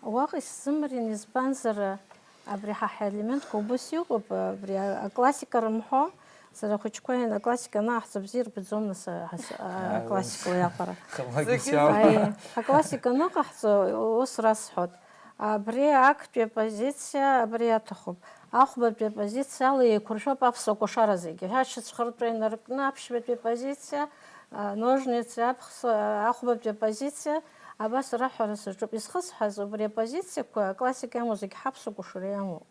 Уаҟа исзымариан, избанзар, абри ҳа ҳелементқәа убыс иҟоуп, абри а-, аклассика рымҳәо, сара ахәыҷқәа иан-, аклассика анаҟаҳҵо бзиа ирбаӡом, нас, а, ҳас-, а, Ааи, аклассикала ус. Иаҟара. Хымлагьы Зегьы сиалҳәон. Аи, аклассика аныҟаҳҵо, ус расҳәоит. Абри актәи апозициа, абри аҭахуп. Ахәбатәи апозициала еиқәыршәоуп аԥсуа кәашара зегьы. Ашьацәхыртәра инаркны аԥшьбатәи апозициа, а, ножницы, аԥхс-, а, ахәбатәи апозициа, абас раҳәара саҿуп. Изхысҳәааз убри апозициақәа аклассика иамоу зегь ҳаԥсуа кәашара иамоуп.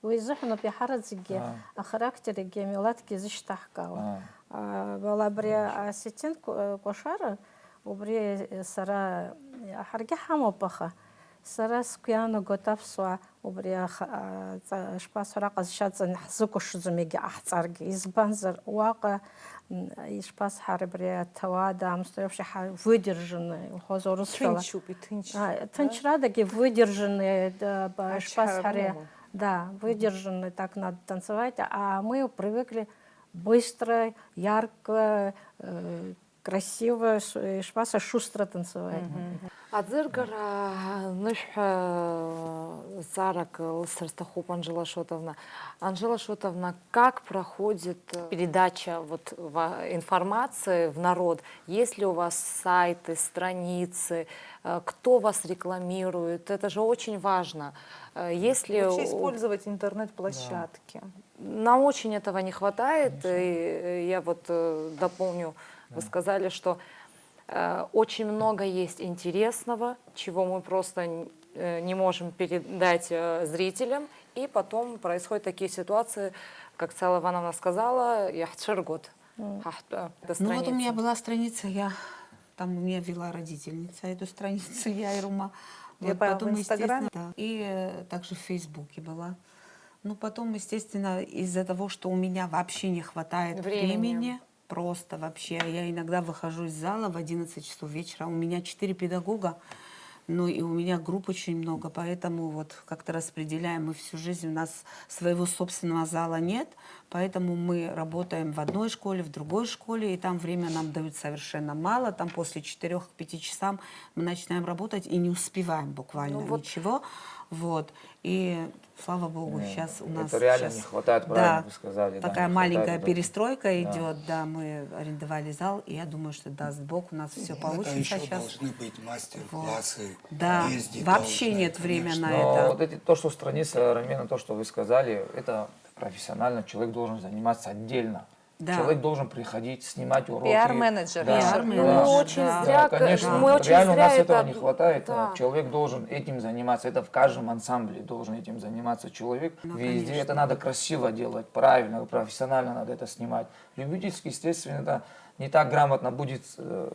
Уи изыҳәаноуп иаҳараӡакгьы Аа. Ахарактергьы амилаҭгьы зышьҭаҳкаауа. Аа. А, вала абри Хорошо. Осетин кәа-, кәашара, убри, э, сара, ҳаргьы ҳамоуп, аха сара сгәы иаанагоит аԥсуаа убри аха-, а, ҵа-, шԥасҳәара, аҟазшьа аҵаны ҳзыкәашаӡом, егьа ҟаҳҵаргьы. Избанзар, уаҟа, м, ишԥасҳәари, абри аҭауад аамсҭа еиԥш иҳа-, выдержанный, уҳәозар, урысшәала. Ҭынчуп, иҭынч-, А, да? Ҭынчрадагьы выдержанный, да, ба-, Ачҳара шԥасҳәари, рымоума? Да, выдержанный, так надо танцевать, а мы привыкли быстро, ярко, э, красиво, ш-, э, шпаса шустро танцевать. Мгм. Аӡыргара анышәҳәа, зҵаарак лысҭар сҭахуп, Анжела Шотовна. Анжела Шотовна, как проходит, э, передача вот ва-, информации в народ? Есть ли у вас сайты, страницы? Э, кто вас рекламирует? Это же очень важно. Э, если Вообще у- использовать интернет-площадки. Нам очень этого не хватает, Конечно. И, э, я вот, э, дополню, вы Да. сказали, что, э, очень много есть интересного, чего мы просто н-, э, не можем передать, э, зрителям, и потом происходят такие ситуации, как Цала Ивановна сказала, иаҳцәыргоит. М. Ҳаҳтәы, это Ну вот у меня страница. Была страница, я там у меня вела родительница эту страницу, я и Рума. Я Вот поняла, потом в мы, Инстаграме? Естественно, да. И, э, также в Фейсбуке была. Ну, потом, естественно, из-за того, что у меня вообще не хватает Времени. Времени, просто вообще, я иногда выхожу из зала в одиннадцать часов вечера, у меня четыре педагога, ну и у меня групп очень много, поэтому вот как-то распределяем мы всю жизнь, у нас своего собственного зала нет, поэтому мы работаем в одной школе, в другой школе, и там время нам дают совершенно мало, там после четырёх к пяти часам мы начинаем работать и не успеваем буквально Ну вот. Ничего, вот, и Слава Богу, Нет, сейчас у нас это реально сейчас, не хватает, да, правильно вы сказали, да, такая не хватает маленькая этого. Перестройка Да. Идёт, да, мы арендовали зал, и я думаю, что даст Бог, у нас всё получится сейчас. Ну, это ещё должны быть мастер-классы, Вот. Да, ездить вообще должны, нет времени конечно. На Но это. Вот эти, то, что страница, Рамина, то, что вы сказали, это Профессионально человек должен заниматься отдельно. Да. Человек должен приходить, снимать уроки. Пиар-менеджер. Да, Пиар-менеджер, да. Мы очень да, зря, Да, конечно, мы очень реально у зря нас это... этого не хватает. Да. Человек должен этим заниматься. Это в каждом ансамбле должен этим заниматься человек. Ну, Везде конечно. Это надо красиво делать, правильно, профессионально надо это снимать. Любительский, естественно, это не так грамотно будет э,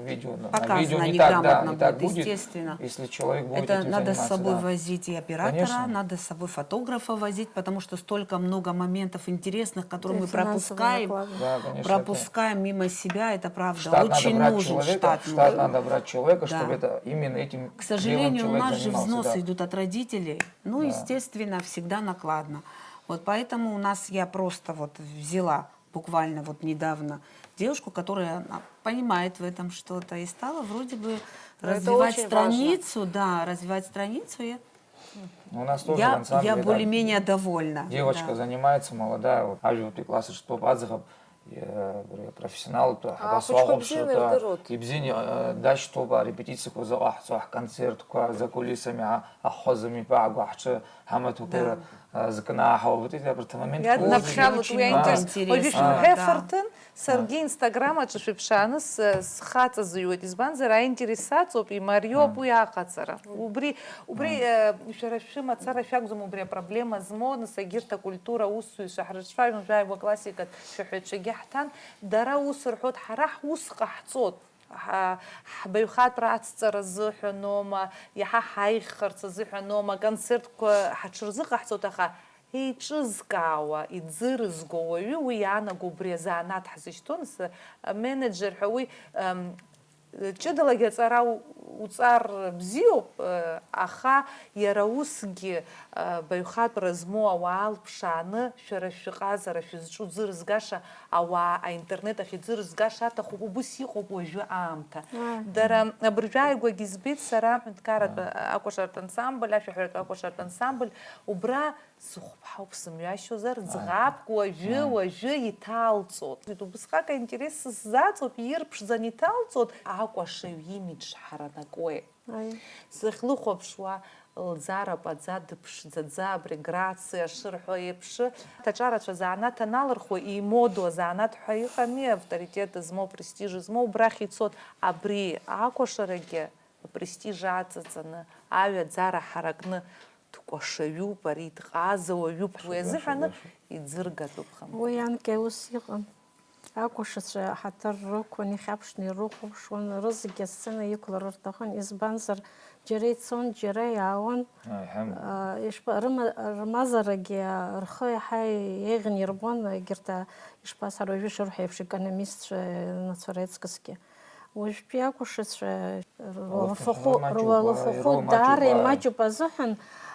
видео. На, на Показано видео не так, да, неграмотно не так будет, будет, естественно. Если человек будет Это этим надо с заниматься, собой да. Возить и оператора, Конечно. Надо с собой фотографа возить, потому что столько много моментов интересных, которые мы Финансовые пропускаем, накладно. Да, конечно, пропускаем мимо себя, это правда. Штат Очень надо брать нужен человека, штат. штат надо брать человека, чтобы Да. это именно этим К сожалению, у нас же взносы да. идут от родителей. Ну, да. Естественно, всегда накладно. Вот поэтому у нас я просто вот взяла буквально вот недавно девушку, которая понимает в этом что-то и стала вроде бы развивать страницу, да, развивать страницу. И у нас тоже я, я более-менее довольна. Девочка да. занимается, молодая, вот, ажәабатәи класс что подзыхов, профессионал, то ибзианы дашьҭоуп арепетициақәа заҟа ҳцо, ҳконцертқәа закулисами, аҳхәа замиԥаагәа ҳҽы ҳамаҭәақәа зкнаҳауа, вот эти апартамент. Иаднаԥхьалоит уи аинтерес. Уажәы шәымҳәа фырҭын, саргьы Instagram аҿы шәыԥшааны схаҵа зыҩуеит, избанзар аинтерес саҵоуп, имариоуп уи аҟаҵара. Убри, убри шәара шәымацара шәакәӡам убри апроблема змоу, нас егьырҭ акультура аусзуҩцәа ҳрыцәажәон, жәаҩа классикатә шәаҳәаҩцәагьы ҳҭан, дара ус рҳәоит, ҳара ҳус ҟаҳҵоит. Ҳбаҩхатәра ацҵара азыҳәаноума, иаҳа ҳаиӷьхарц азыҳәаноума, аконцертқәа ҳаҽырзыҟаҳҵоит, аха еиҿызкаауа, иӡырызго уаҩы уи иаанаго убри азанааҭ ҳзышьҭоу, нас аменеџер ҳәа уи ҷыдалагьы аҵара уҵар бзиоуп, аха иара усгьы баҩхатәра змоу ауаа алԥшааны шәара шәыҟазара шәызҿу ӡырызгаша ауаа аинтернет ахь иӡырызгаша аҭахуп, убыс иҟоуп уажәы аамҭа. Дара абыржәы ааигәагьы избеит сара аҳәынҭқарратә акәашаратә ансамбль, ашәаҳәаратә акәашаратә ансамбль, убра сыхәԥҳа уԥсымҩашьозар, ӡӷабк уажәы, уажәы иҭалҵоит. Убысҟак аинтерес сзаҵоуп, ирԥшӡаны иҭалҵоит, акәашаҩ имидж ҳаранакуеит. Сахьлыхәаԥшуа, лӡара паӡа дыԥшӡаӡа, абри Грациа шырҳәо еиԥш, аҿарацәа занааҭ аналырхуа, имодо азанааҭ ҳәа иҟами, авторитет змоу, престиж змоу, убрахь ицоит. Абри акәашарагьы апрестиж аҵаҵаны, аҩаӡара ҳаракны, дкәашаҩуп ари, дҟаза уаҩуп, уи азыҳәаны иӡыргатәуп. Уи анкьа ус иҟан. Акәашацәа ҳаҭыр рықәын, ихьаԥшны ирыхәаԥшуан, рызегьы асцена иқәлар рҭахын, избанзар, џьара ицон, џьара иаауан. Ишԥа-, рыма-, рмазарагьы рхы иаҳа еиӷьны ирбон, егьырҭ, ишԥасҳәара, уажәы ишырҳәо еиԥш, економистцәа нацәа реиҵкысгьы. Уажәтәи акәашацәа руалафахәы, руалафахәы даара имаҷуп азыҳәан,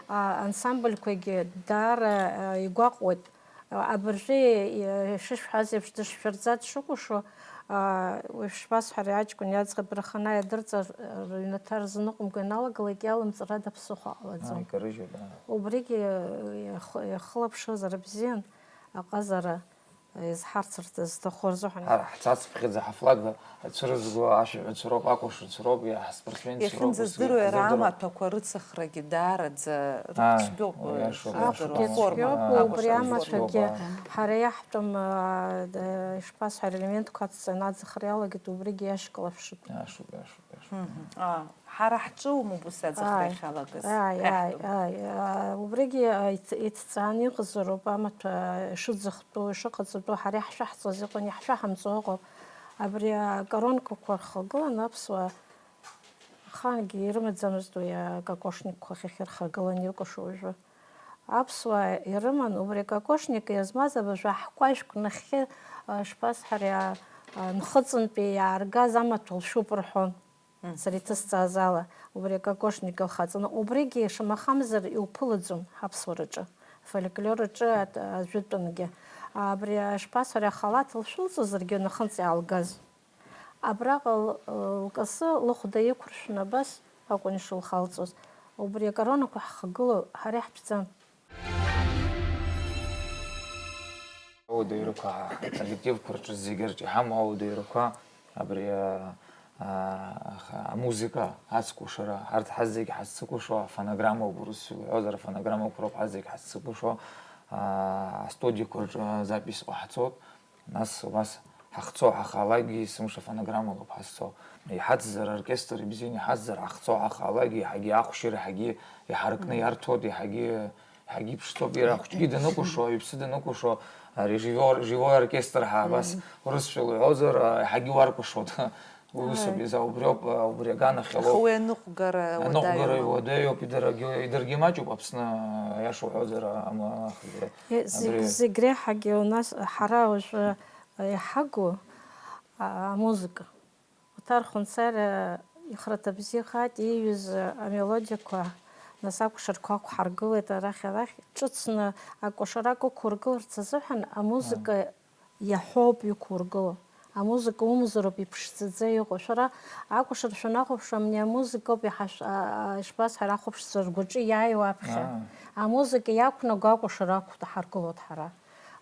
ансамбльқәагьы даара игәаҟуеит. Абыржәы ишышәҳәаз еиԥш, дышшәырӡа дшыкәашо, уажә шԥасҳәари, аҷкәын иаӡӷаб раханы аиадырҵар, рыҩнаҭа рзыныҟәымго ианалагалак, иалымҵыр ада ԥсыхәа ҟалаӡом. Убригьы ихылаԥшызар бзиан, аҟазара изҳарцырц зҭаху рзыҳәан. Ҳара ҳцацԥхьаӡа ҳафлаг цәырызго ашәаҳәацәа роуп, акәашацәа роуп, ҳаспортсменцәа роуп. Иахьынӡаздыруа иара амаҭәақәа рыцыхрагьы даараӡа рыхә цәгьоуп, шәыздыруа, аформа, акәашаратә форма. Убри амаҭәагьы ҳара иаҳтәым, ишԥасҳәари, аелементқәа ацҵаны аӡахра иалагеит, убригьы иашьклаԥшуп. Иашоуп, иашоуп, иашоуп. Ҳара ҳҿы умоуп ус аӡахра иахьалагаз. Ааи, ааи, ааи. Убригьы иҭҵааны иҟазароуп, амаҭәа ишыӡахтәу, ишыҟаҵатәу, ҳара иаҳшәаҳҵоз ыҟан, иаҳшәаҳамҵо ыҟоуп. Абри акоронкақәа рхагылан аԥсуаа ахаангьы ирымаӡамызт уи акокошникқәа ахьахьы рхагылан иркәашо уажәы. Аԥсуаа ирыман убри акокошник иазмаз абыржәы аҳкәажәк нахьхьи, шԥасҳәари, нхыҵынтәи иааргаз амаҭәа лшәуп рҳәон. Сара иҭысҵааз ала, убри акокошник илхаҵаны, убригьы шамахамзар иуԥылаӡом ҳаԥсуараҿы, афольклор аҿы ажәытәангьы. Абри, шԥасҳәари, ахалаҭ лшәылҵозаргьы уанахынҵа иаалгаз. Абраҟа лкасы лыхәда иқәыршәны абас акәын ишылхалҵоз. Убри акоронақәа ҳхагылоу ҳара иаҳтәӡам. Ауадаҩрақәа, ҳколлективқәа рҿы зегьы рҿы иҳамоу ауадаҩрақәа, абри, аа, аха-, амузыка ацкәашара, арҭ ҳазегь ҳазцыкәашо афонограммоуп, урысшәа уҳәозар, афонограммақәа роуп ҳазегь ҳазцыкәашо, аа, астудиақәа рҿы запись ҟаҳҵоит. Нас убас ҳахцо ҳахалакгьы есымша фонограммалоуп ҳазцо. Иҳацзар, оркестр ибзианы иҳацзар, ҳахцо ҳахалакгьы, иаҳагьы ахәшьара, иаҳагьы иҳаракны иарҭоит, иаҳагьы, иаҳагьы иԥшӡоуп. Иара ахәыҷгьы даныкәашо, иԥсы даныкәашо, ари живой, живой оркестр ҳәа абас урысшәала уҳәозар, иаҳагьы уаркәашоит. Уи ус ауп, Ааи. Иза убриоуп, а, убри аганахьала Аха ауп. Уи аныҟәгара Аныҟәгара уадаҩуп. Уадаҩуп, идара-, идыргьы маҷуп, Аԥсны, аиаша уҳәозар, ам-, ахгьы, Е, зегь, абри зегь реиҳагьы у нас ҳара уажәы, а, иҳагу, а, амузыка. Оҭар Хәынҵариа ихраҭа бзиахааит, ииҩыз, а, амелодиақәа, нас акәашарақәа ақәҳаргылеит арахь-арахь, ҿыцны акәашарак ықәургыларц азыҳәан амузыка Иаҳәоуп иқәургыло. Амузыка умазароуп иԥшӡаӡа иҟоу. Шәара акәашара шәанахәаԥш, амни амузыкоуп иҳашә-, а, а, ишԥасҳәара, ахәаԥшцәа ргәаҿы иааиуа аԥхьа. Аа. Амузыка иақәнаго акәашара ақәҳаргылоит ҳара.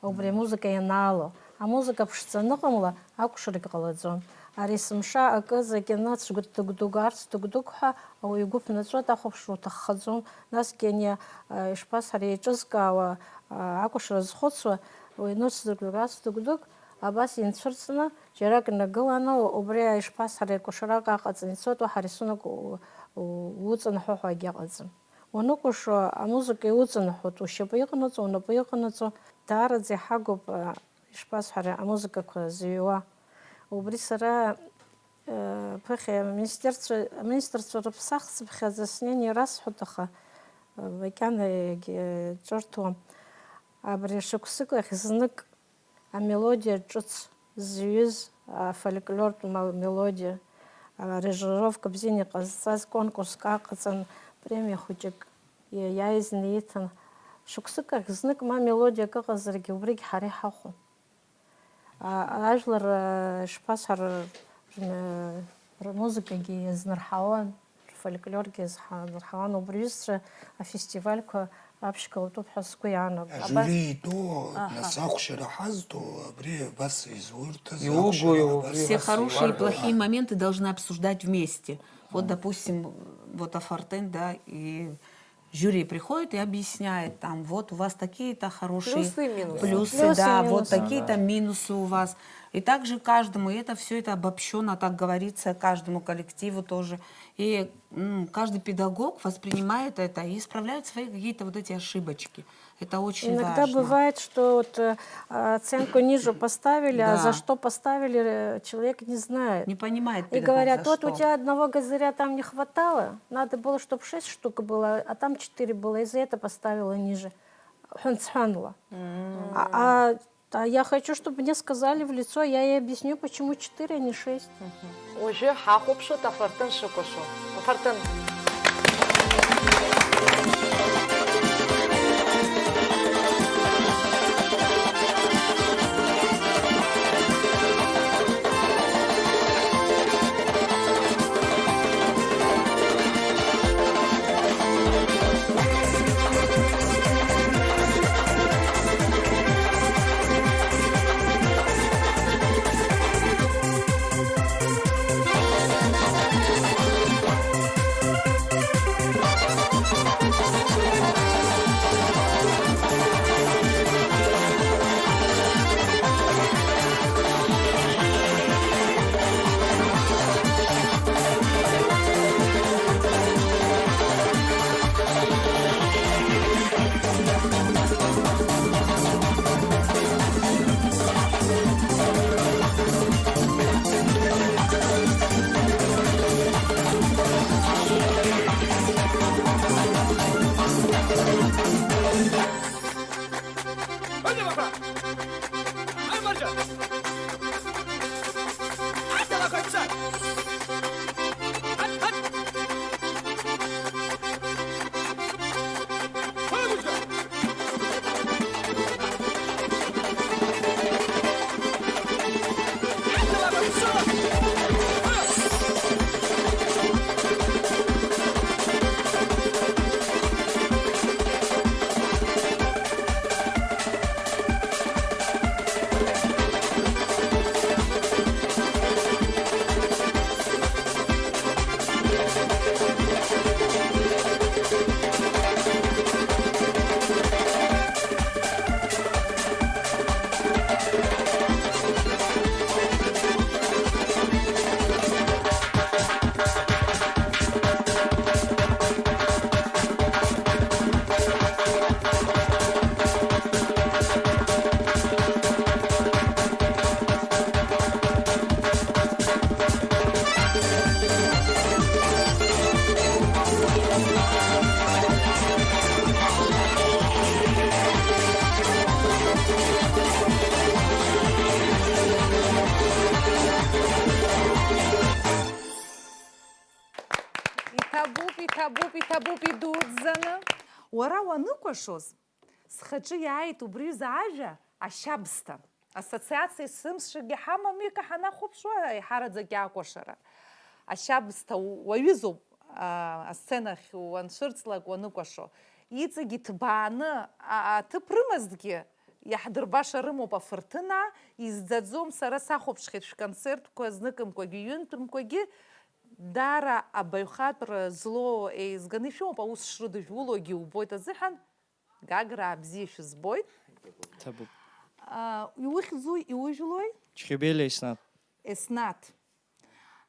Убри амузыка ианаало. Амузыка ԥшӡа аныҟамла, акәашарагь ҟалаӡом. Ари есымша акы закьаны цәгәыдыгәдыгә, арц дыгәдыгә ҳәа ауаҩы игәы ԥнаҵәоит, ахәаԥшра уҭаххаӡом. Насгьы ани, а, ишԥасҳәара, еиҿызкаауа, а, акәашара зхәыцуа, Уи нырцә дыгәдыгә, ас дыгәдыгә, абас инцәырҵны, џьарак нагыланы, убри ишԥасҳәари, кәашарак аҟаҵаны ицоит, уаҳа рисунок у-, у-, уҵанаҳәо ҳәа агьыҟаӡам. Уаныкәашо, амузыка иуҵанаҳәоит, ушьапы иҟанаҵо, унапы иҟанаҵо, даараӡа иҳагуп, а, ишԥасҳәари, амузыкақәа зыҩуа. Убри сара, э, ԥыхьа аминистерцәа, аминистрцәа рыԥсахцыԥхьаӡа снеины ирасҳәоит, аха, э, макьана егьырҭом. Абри шықәсык ахь знык амелодиа ҿыц зҩыз, афольклортә ма-, мелодиа, аранжировка бзианы иҟазҵаз конкурск аҟаҵан, премиа хәыҷык иа-, иааизны иҭан. Шықәсык ахь знык ма мелодиак ыҟазаргьы, убригь ҳара иҳахәон. А, ажәлар, а, ишԥасҳәар, рм-, рмузыкагьы иазнырҳауан. Рфольклоргьы азҳа-, азырҳауан, убри аҩызцәа афестивальқәа аԥшьгалатәуп ҳәа сгәы иаанагоит. Абас Ажюри итәу, Аҳа. Нас ахәшьара ҳазҭо, абри абас изурҭаз Иуго, ахәшьара иу-, абас. Все Вас хорошие и варга. Плохие моменты должны обсуждать вместе. Вот, Мгм. Допустим, вот Афортен, да, и жюри приходит и объясняет, там, вот у вас такие-то хорошие Плюсы и минусы. Плюсы, Плюсы да, и вот минусы. Такие-то Да, да. Минусы у вас. И также каждому, и это все это обобщенно, так говорится, каждому коллективу тоже. И М, каждый педагог воспринимает это и исправляет свои какие-то вот эти ошибочки. Это очень Иногда важно. Бывает, что вот, э, оценку ниже поставили, а Да. За что поставили, э, человек не знает. Не понимает И педагог, говорят: за «Вот у что. Тебя одного газыря там не хватало, надо было, чтоб шесть штук было, а там четыре было, и за это поставила ниже». Хәынҵәанла. М. А, а А я хочу, чтобы мне сказали в лицо, я ей объясню, почему четыре, а не шесть. Уажәы ҳахәаԥшуеит афырҭын шыкәашо. Афырҭын. Иҭабуп, иҭабуп идуӡӡаны. Уара уаныкәашоз, схаҿы иааит убри аҩыза ажәа ашьабсҭа. Ассоциациа сымшагьы ҳамам, ика ҳанахәаԥшуа, еиҳараӡак иакәашара. Ашьабсҭа уаҩызоуп, а, асценахь уанцәырҵлак уаныкәашо. Иҵегь иҭбааны, а, аҭыԥ рымазҭгьы, иаҳдырбаша рымоуп афырҭына, изӡаӡом, сара сахәаԥшхьеит шәконцертқәа зныкымкәагьы, ҩынтәымкәагьы, даара абаҩхатәра злоу еизганы ишәымоуп, аус шрыдыжәулогьы убоит азыҳәан, Гаграа бзиа шәызбоит. Ҭабуп. А, иухьӡуи, иужәлои? Чхибели Еснаҭ. Еснаҭ.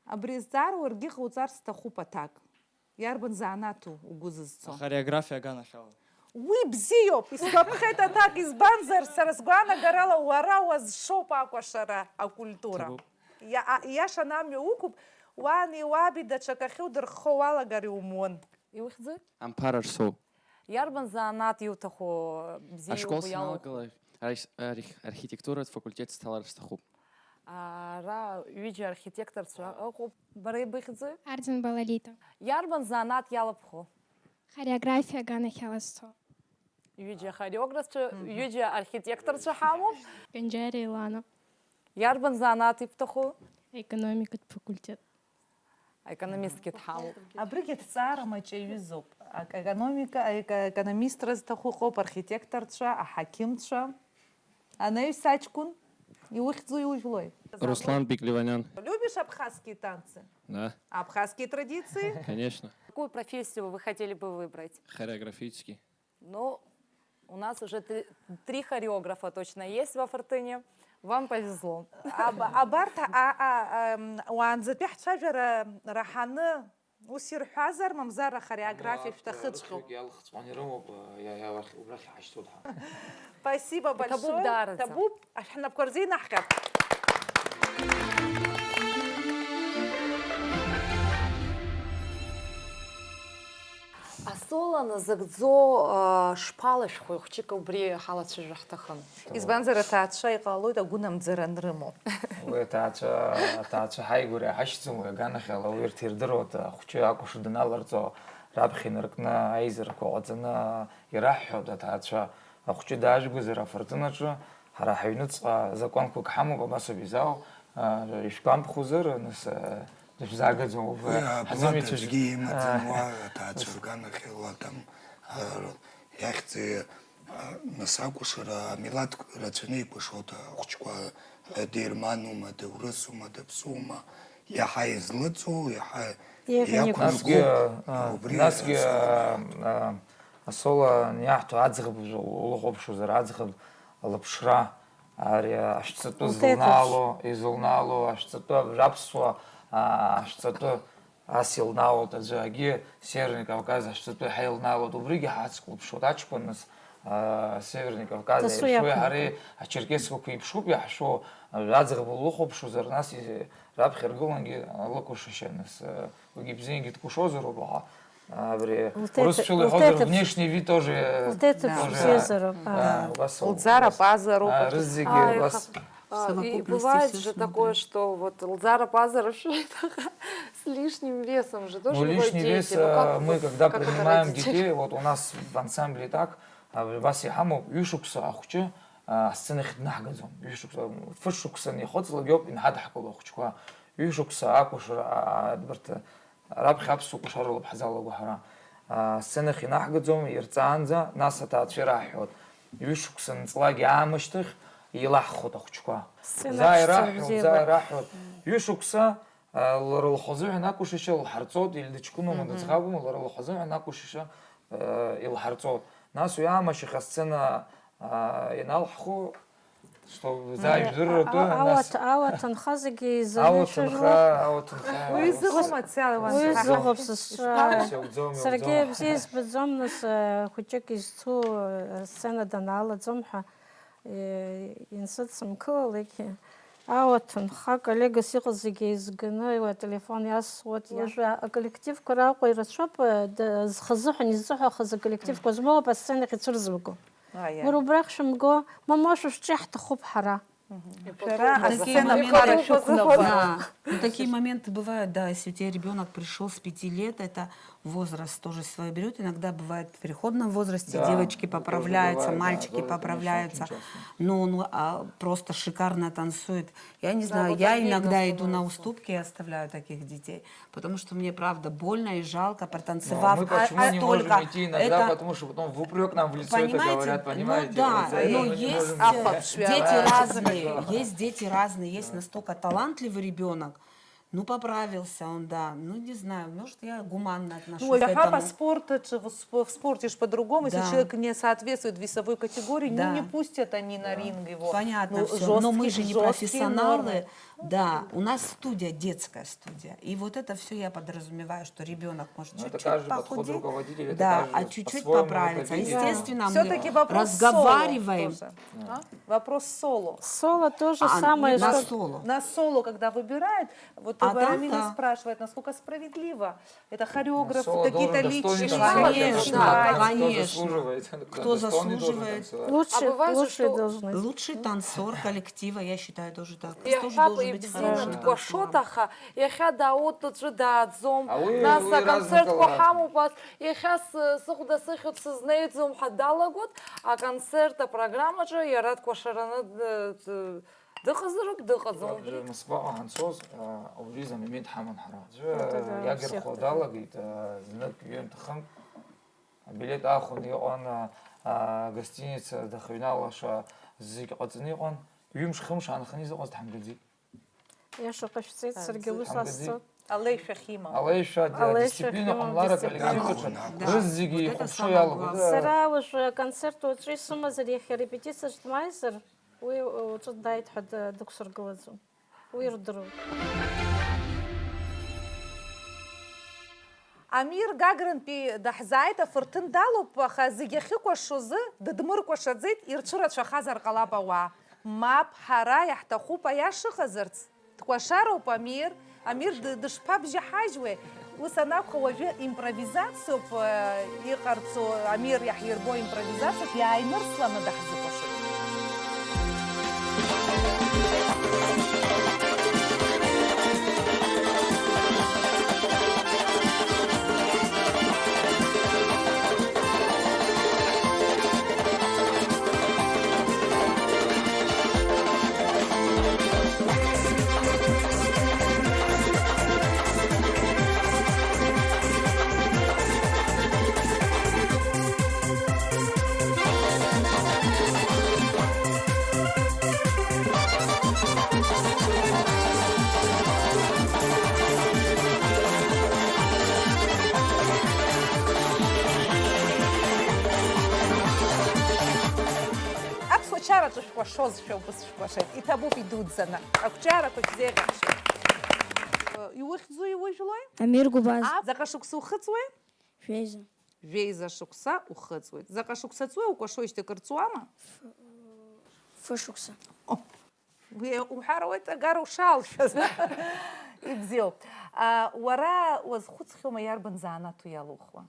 Абри азҵаара уаргьы ҟауҵар сҭахуп аҭак. Иарбан занааҭу угәы зызцо? Ахореографиа аганахьала. Уи бзиоуп, исгәаԥхеит аҭак, избанзар, сара сгәаанагарала уара уазшоуп акәашара, акультура. Ҭабуп. Иа-, а, иашаны амҩа уқәуп, уани уаби даҽакахьы удырххо уалагар иумуан. Иухьӡи? Амԥар Арсоу. Иарбан занааҭ иуҭаху, бзиа Ашкол иубо иалоу? Саналагалак, архь-, архь-, архитектуратә факультет сҭалар сҭахуп. Ара ҩыџьа архитекторцәа ыҟоуп. Бара ибыхьӡи? Арӡынба Лолита. Иарбан занааҭ иалабху? Хореографиа аганахьала сцо. Ҩыџьа хореографцәа, мгм, ҩыџьа архитекторцәа ҳамоуп. Пенџьариа Елана. Иарбан занааҭ ибҭаху? Економикатә факультет. Аекономистгьы дҳамоуп. Абригь аҭҵаара маҷ иаҩызоуп. Аекономика, аеко-, аекономистра зҭаху ыҟоуп, архитекторцәа, аҳақьымцәа. Анаҩс аҷкәын, иухьӡу иужәлои? Руслан Беклеванян. Любишь абхазские танцы? Да. Абхазские традиции? Конечно. Какую профессию вы хотели бы выбрать? Хореографический. Ну, у нас уже три, три хореографа точно есть во Фортыне. Вам повезло. Аб-, абарҭ, а, а, ам, уаанӡатәи ҳцәажәара раҳаны ус ирҳәазар, мамзар ахореографиа шәҭахыҵәҟьоуп. Рыхҩык иалхҵәҟьаны ирымоуп, иа-, иа-, уахь, убрахь иҳашьҭоуп ҳа. Спасибо большое. Иҭабуп даараӡа. Иҭабуп, ҳнапқәа рзы инаҳҟьап. Асоло назыгӡо, а, шԥалашәхәи, хәҷык убри ҳалацәажәо ҳҭахын. Избанзар, аҭаацәа иҟалоит агәынамӡара анрымоу. Уи аҭаацәа, аҭаацәа ҳаигәара иҳашьҭӡом, уи аганахьала урҭ ирдыруеит, ахәҷы акәашара даналарҵо, раԥхьа инаркны аизарақәа ҟаҵаны ираҳҳәоит аҭаацәа. Ахәҷы даажәгозар афырҭынаҿы, ҳара ҳаҩныҵҟа закәанқәак ҳамоуп, абас ауп изаау, а, ишәгәамԥхозар, нас, а, дышәзаагаӡом, убра уи ҳзымицәажәо. Аӡәгьы имаӡам, а, уа аҭаацәа рганахьала там, а, иахьӡи, а, нас акәашара амилаҭ рацәаны икәашоит ахәҷқәа, а, дерманума, дурысума, даԥсума, иаҳа излыҵоу, иаҳа иақәымгәоу, насгьы, а, убри насгьы, а, а, асоло аниаҳҭо аӡӷаб улыхәаԥшуазар, аӡӷаб лыԥшра, ари ашәҵатәы зылнаало, изылнаало ашәҵатәы, аԥсуа, а, ашәҵатәы ас илнаалоит аӡәы, агьи Северный Кавказ ашәҵатәы ҳәа илнаалоит, убригьы ҳацклаԥшуеит, аҷкәын нас, а, Северный Кавказ аиршәуеи ҳареи ачеркесқәақәа еиԥшуп иаҳшәо, аӡӷаб улыхәаԥшуазар, нас и-, раԥхьа иргылангьы лыкәашашьа, нас, а, уигьы бзиангьы дкәашозароуп, аха, а, абри урысшәала иҳәозар, внешний вид тоже, лҭеиҭыԥ тоже, бзиазароуп, да, убас ауп, лӡара пазароуп, а, рызегьы убас. А, и бывает же такое, что вот лӡара пазароуп, с лишним весом же тоже бывают дети. Ну, лишний вес, э, мы когда принимаем детей, вот у нас в ансамбле так, а, убас иҳамоуп, ҩышықәса ахәҷы, а, асценахь днаҳгаӡом. Ҩышықәса, фышықәса анихыҵлак иоуп инҳадаҳкыло ахәҷқәа. Ҩышықәса акәашара, а, а, абарҭ, раԥхьа аԥсуа кәашара лоуп ҳзалаго ҳара. А, асценахь инаҳгаӡом, ирҵаанӡа, нас аҭаацәа ираҳҳәоит. Ҩышықәса нҵлак аамышьҭахь илаҳхуеит ахәҷқәа. Заа ираҳҳәоит, заа ираҳҳәоит. Ҩышықәса, а, лара лхазыҳәан акәашашьа лҳарҵоит, или дыҷкәыноума, дыӡӷабума, лара лхазыҳәан акәашашьа, а, илҳарҵоит. Нас уи аамашьахь асцена, а, ианалҳху, Что, заа ижәдырратәы, а, а, нас ауат-, ауаҭынха зегьы изанышәыжәло. Ауаҭынха, ауаҭынха. Уи зыҟоу мацала уанцәа. Уи зыҟоуп сызшәа. Саргьы бзиа избаӡом, нас, э, хәыҷык изцу, э, сцена даналаӡом ҳәа, э, инсыдсымкылалакгьы. Ауаҭынха коллегас иҟаз зегьы еизганы, уи ателефон иасуеит. Уажәы аколлективқәа раҟәа ирацәоуп, э, д-, зхазыҳәан изҵыҳәахаз аколлективқәа змоуп асценахь ицәырзымго. Уара убрахь шәымго, мамоу шәышәҿы иаҳҭахуп ҳара. Шәара такие моменты, да. Ну, такие моменты бывают, да, если у тебя ребенок пришел с пяти лет, это возраст тоже свое берет. Иногда бывает в переходном возрасте девочки поправляются, мальчики поправляются. Ну, ну, а просто шикарно танцует. Я не знаю, я иногда иду на уступки и оставляю таких детей, потому что мне правда больно и жалко, протанцевав. Ну, а мы почему не можем идти иногда, потому что потом в упрек нам в лицо это говорят, понимаете? Ну да, но есть, э, дети разные, есть дети разные, есть настолько талантливый ребенок, ну, поправился он, да. Ну, не знаю, может, я гуманно отношусь к этому. Ну, иаҳҳәап, аспорт аҿы, в сп-, в спорте ж по-другому, если человек не соответствует весовой категории, ну, не пустят они на ринг его. Понятно всё, но мы же не профессионалы. Да, у нас студия, детская студия. И вот это всё я подразумеваю, что ребёнок может чуть-чуть похудеть, да, а чуть-чуть поправиться. Естественно, мы разговариваем. Вопрос соло. Соло то же самое, что на соло, когда выбирают, вот Рамина спрашивает, насколько справедливо. Это хореограф, какие-то личности. Конечно, конечно. Кто заслуживает. Лучшие должности. Лучший танцор коллектива, я считаю, тоже так. Тоже должен быть хороший танцор. Иаҳҳәап, ибзианы дкәашоит, аха иахьа дааот, уаҵәы дааӡом. Нас аконцертқәа ҳамоуп, ас иахьа сыхәда сыхьӡ сызнеиӡом ҳәа далагоит, аконцерт апрограммаҿы иара дкәашараны д-, д-, Дыҟазароуп, дыҟаӡам убри. Москваҟа ҳанцоз, а, убри изы амомент ҳаман ҳара. Аӡәы иагырхуа далагеит, а, знык ҩынтә-хынтә абилеҭ аахәаны иҟан, а, а, гостиница дахьыҩналаша зегь ҟаҵаны иҟан, ҩымш-хымш аанханы изыҟаз дҳамгаӡеит. Иашоуп, ҳашәҵеит, саргьы ус асцот. Алеишәа ахьимам. Алеишәа, дисциплина ҟамлар аколлектив аҿы рызегьы ихәаԥшуа иалагоит. Сара уажәы аконцерт уаҵәы исымазар, иахьа репетициаҿ дмааизар, Уи уаҵәы дааит ҳәа д-, дықәсыргылаӡом. Уи ирдыруеит. Амир Гагрантәи даҳзааит, афырҭын далоуп, аха зегь ахьыкәашо азы дыдмыркәашаӡеит, ирцәырацәахазар ҟалап ауаа. Мап, ҳара иаҳҭахуп аиаша ыҟазарц. Дкәашароуп Амир. Амир д-, дышԥабжьаҳажьуеи? Ус анакәха, уажәы импровизациоуп, э, иҟарҵо, Амир иаҳирбо импровизациоуп, иааинырсланы даҳзыкәашоит. Аԥсуа чараҿы шәкәашозшәа убыс шәкәашеит. Иҭабуп идуӡӡаны. Ақәҿиарақәа шәзеиӷьаҳшьеит. Иухьӡу, иужәлои? Амир Гәыбаз. Заҟа шықәса ухыҵуеи? Жәеиза. Жәеиза шықәса ухыҵуеит. Заҟа шықәса ҵуеи укәашоижьҭеи, акыр ҵуама? Ф-, фышықәса. О, уи уҳәар ауеит, агара ушалшәаз. Ибзиоуп. А, уара уазхәыцхьоума, иарбан занааҭу иалухуа?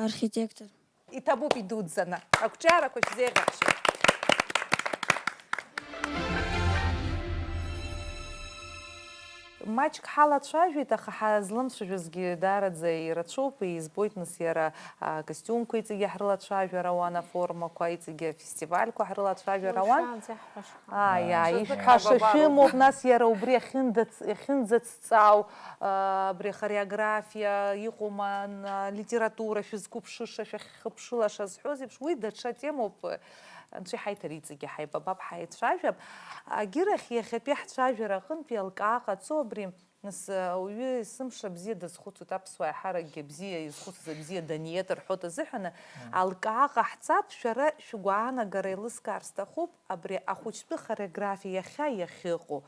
Архитектор. Иҭабуп идуӡӡаны. Ақәҿиарақәа шәзеиӷьаҳшьеит. Маҷк ҳалацәажәеит, аха ҳазлымцәажәозгьы даараӡа ирацәоуп, избоит, нас, иара, а, костиумқәа иҵегьы ҳрылацәажәар ауан, аформақәа иҵегьы, афестивальқәа ҳрылацәажәар ауан. Уажәраанӡа иаҳҳәаша. Ааи, ааи, ишәҳәаша шәымоуп, нас, иара убри ахьындац-, ахьынӡацҵау, а, абри ахореографиа иҟоума, ан-, алитература шәызқәыԥшыша, шәахьхыԥшылаша зҳәоз еиԥш, уи даҽа темоуп, анцәа иҳаиҭар иҵегьы ҳаибабап, ҳаицәажәап. Агьырахь, иахьатәи ҳцәажәара аҟынтәи алкаа ҟаҵо абри, нас, ауаҩы есымша бзиа дазхәыцуеит, аԥсуаа еиҳаракгьы абзиа изхәыцыз абзиа даниеит рҳәоит азыҳәаны, алкаа ҟаҳҵап, шәара шәгәаанагара еилыскаар сҭахуп, абри ахәыҷтәы хореографиа иахьа иахьыҟоу,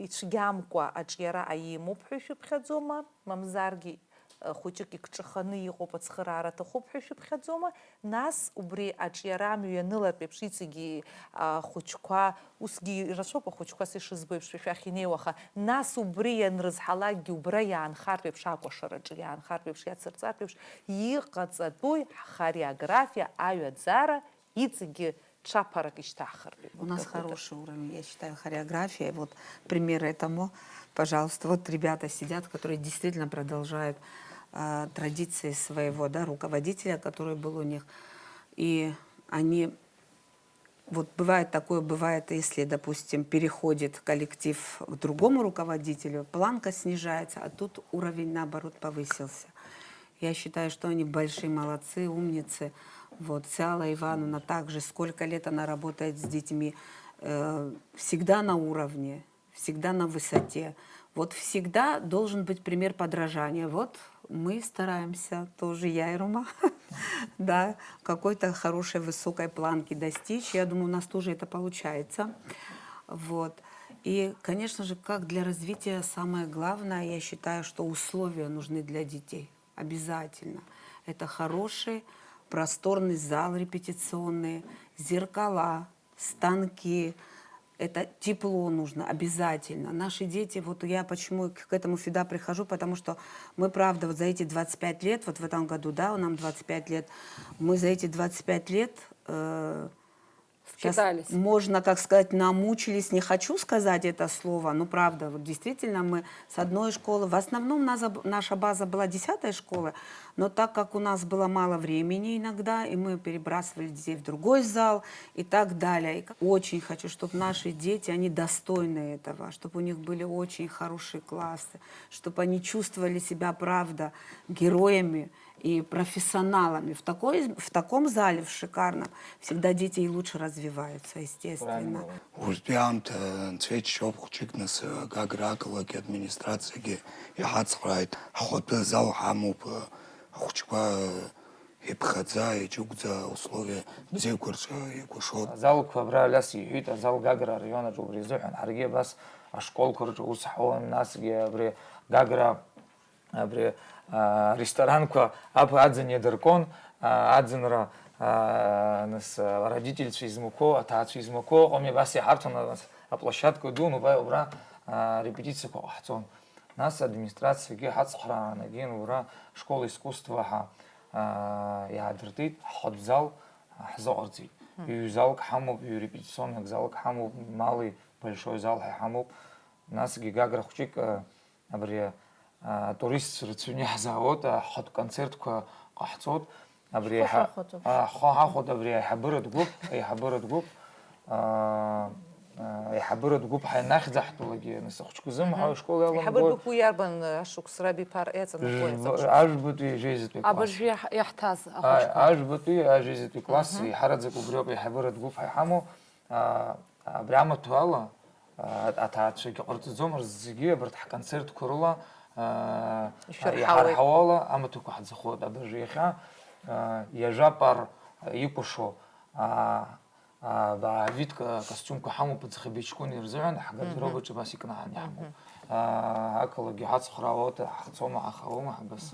ицәгьамкәа аҿиара аимоуп ҳәа ишәыԥхьаӡома, мамзаргьы, э, хәыҷык икҿаханы иҟоуп, ацхыраара аҭахуп ҳәа ишәыԥхьаӡома, нас убри аҿиара амҩа ианылартә еиԥш иҵегьы, а, ахәыҷқәа, усгьы ирацәоуп ахәыҷқәа, са ишызбо еиԥш, шәахь инеиуа, аха нас убри ианрызҳалакгьы убра иаанхартә еиԥш, акәашараҿы иаанхартә еиԥш, иацырҵартә еиԥш, иҟаҵатәуи ҳхореографиа аҩаӡара иҵегьы Ҽаԥарак ишьҭаҳхыртә. У нас хороший уровень, я считаю, хореография. И вот пример этому, пожалуйста, вот ребята сидят, которые действительно продолжают а, традиции своего, да, руководителя, который был у них. И они, вот бывает такое, бывает, если, допустим, переходит коллектив к другому руководителю, планка снижается, а тут уровень, наоборот, повысился. Я считаю, что они большие молодцы, умницы. Вот, Сяла Ивановна также, сколько лет она работает с детьми, э, всегда на уровне, всегда на высоте. Вот всегда должен быть пример подражания. Вот мы стараемся, тоже я и Рума, да, какой-то хорошей высокой планки достичь. Я думаю, у нас тоже это получается. Вот. И, конечно же, как для развития самое главное, я считаю, что условия нужны для детей. Обязательно. Это хороший, просторный зал репетиционный, зеркала, станки. Это тепло нужно обязательно. Наши дети, вот я почему к к этому всегда прихожу, потому что мы, правда, вот за эти двадцать пять лет, вот в этом году, да, нам двадцать пять лет, мы за эти двадцать пять лет э, сейчас Скитались. Можно, как сказать, намучились, не хочу сказать это слово, но правда, вот действительно мы с одной школы, в основном нас, об- наша база была десятой школы, но так как у нас было мало времени иногда, и мы перебрасывали детей в другой зал и так далее. И к- очень хочу, чтобы наши дети, они достойны этого, чтобы у них были очень хорошие классы, чтобы они чувствовали себя, правда, героями и профессионалами. В, такой, в таком зале, в шикарном, всегда дети и лучше развиваются, естественно. Уажәтәи аамҭа нцәеиџьшьоуп хәыҷык нас Гагра ақалақь администрациагьы иҳацхрааит, ҳхатәы зал ҳамоуп, ахәыҷқәа иԥхаӡа, иџьыгәӡа, условиа бзиақәа рҿы икәашоит. Азалқәа абра Алиас иҳәеит, азал Гагра араион аҿы убри азыҳәан ҳаргьы абас ашколқәа рҿы ус ҳауан, насгьы абри Гагра абри аресторанқәа аԥ аӡын иадыркуан, аӡынра нас ародительцәа измақәоу, аҭаацәа измақәоу ыҟами, абас иҳарҭон, нас аплощадка ду, убра арепетициақәа ҟаҳҵон. Нас администрациагьы ҳацхраанагеит, уара школ искусства ҳәа иаадыртит, ҳхатә зал ҳзыҟарҵеит. Ҩ-залк ҳамоуп, ҩ-репетиционнак залк ҳамоуп, малый большой зал ҳәа ҳамоуп. Насгьы Гагра хәҷык абри атуристцәа рацәаҩны иаҳзаауеит, ҳхатә концертқәа ҟаҳҵоит. Абри ҳхы ҳахәоит абри аиҳабыратә гәыԥ, аиҳабыратә гәыԥ, аиҳабыратә гәыԥ ҳәа ианахьӡаҳтәалакгьы, нас ахәыҷқәа зымҳәо ашкол иаламгои. Аиҳабыратә гәыԥ уи иарбан шықәс раби ԥар иаҵанакуеит? Жәба-, ажәбатәи, жәеизатәи класс. Абыржәы иаҳ-, иаҳҭаз ахәыҷқәа. Ажәбатәи, ажәеизатәи класс, иҳараӡак убриоуп аиҳабыратә гәыԥ ҳәа иҳамоу. Абри амаҭәала аҭаацәагьы ҟарҵаӡомызт, зегьы абарҭ ҳконцертқәа рыла иҳарҳауала амаҭәақәа ҳӡахоит. Абыржәы иахьа ҩажәа пар икәашо авид костиумқәа ҳамоуп аӡӷаби аҷкәыни рзыҳәан, ҳгардеробаҿы абас икнаҳаны иҳамоуп. Ақалақьгьы ҳацхраауеит, ҳахцома, ҳахаума, ҳабас.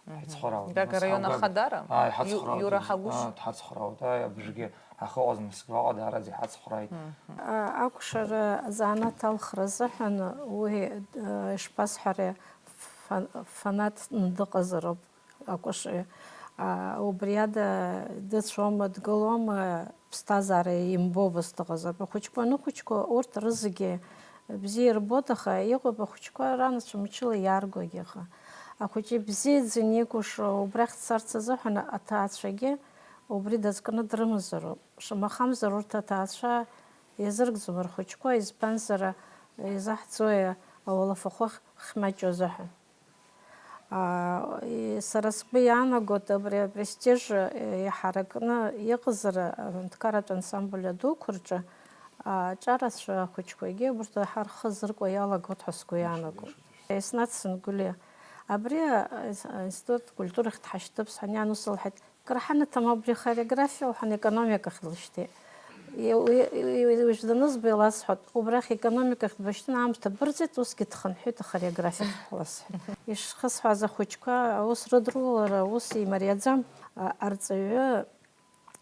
Ҳацхраауеит. Гагра араион ахадара? Ааи, ҳацхраауеит. Иура ҳагәышьа? Ааи, ҳацхраауеит. Ааи, абыржәгьы ҳахыҟазма, сгәаҟ даараӡа иҳацхрааит. Акәшара азанааҭ алхра азыҳәан уи, ишԥасҳәари, фан-, фанатны дыҟазароуп акәашаҩы. Убри ада дыцәоума, дгылоума, ԥсҭазаара имбо убас дыҟазароуп. Ахәыҷқәа аныхәыҷқәа урҭ рызегьы бзиа ирбоит, аха иҟоуп ахәыҷқәа ранацәа мчыла иааргогьы, аха ахәыҷы ибзиаӡаны икәашо убрахь дцарц азыҳәан аҭаацәагьы убри дазкны дрымазароуп. Шамахамзар урҭ аҭаацәа иазыргӡом рхәыҷқәа, избанзар, изаҳҵои ауалафахәы хьмаҷу азыҳәан. Сара сгәы иаанагоит, абри апрестиж иҳаракны иҟазар, аҳәынҭқарратә ансамбль адуқәа рҿы аҿарацәа ахәыҷқәагьы убарҭ ҳа рхы зыркуа иалагоит ҳәа сгәы иаанагоит. Еснаҭ Сангәлиа абри аинститут культурахь дҳашьҭып сҳәан, иан ус лҳәеит, Кыр ҳанаҭом абри ахореографиа, лҳәан, аекономикахь длышьҭит. Уи, уи, уи, уи, уажә данызба, иласҳәоит, убрахь аекономикахь дбышьҭын, аамҭа бырҵеит, усгьы дхынҳәит ахореографиахь, ласҳәеит. Ишхысҳәааз ахәыҷқәа аус рыдрулара ус имариаӡам. А, арҵаҩы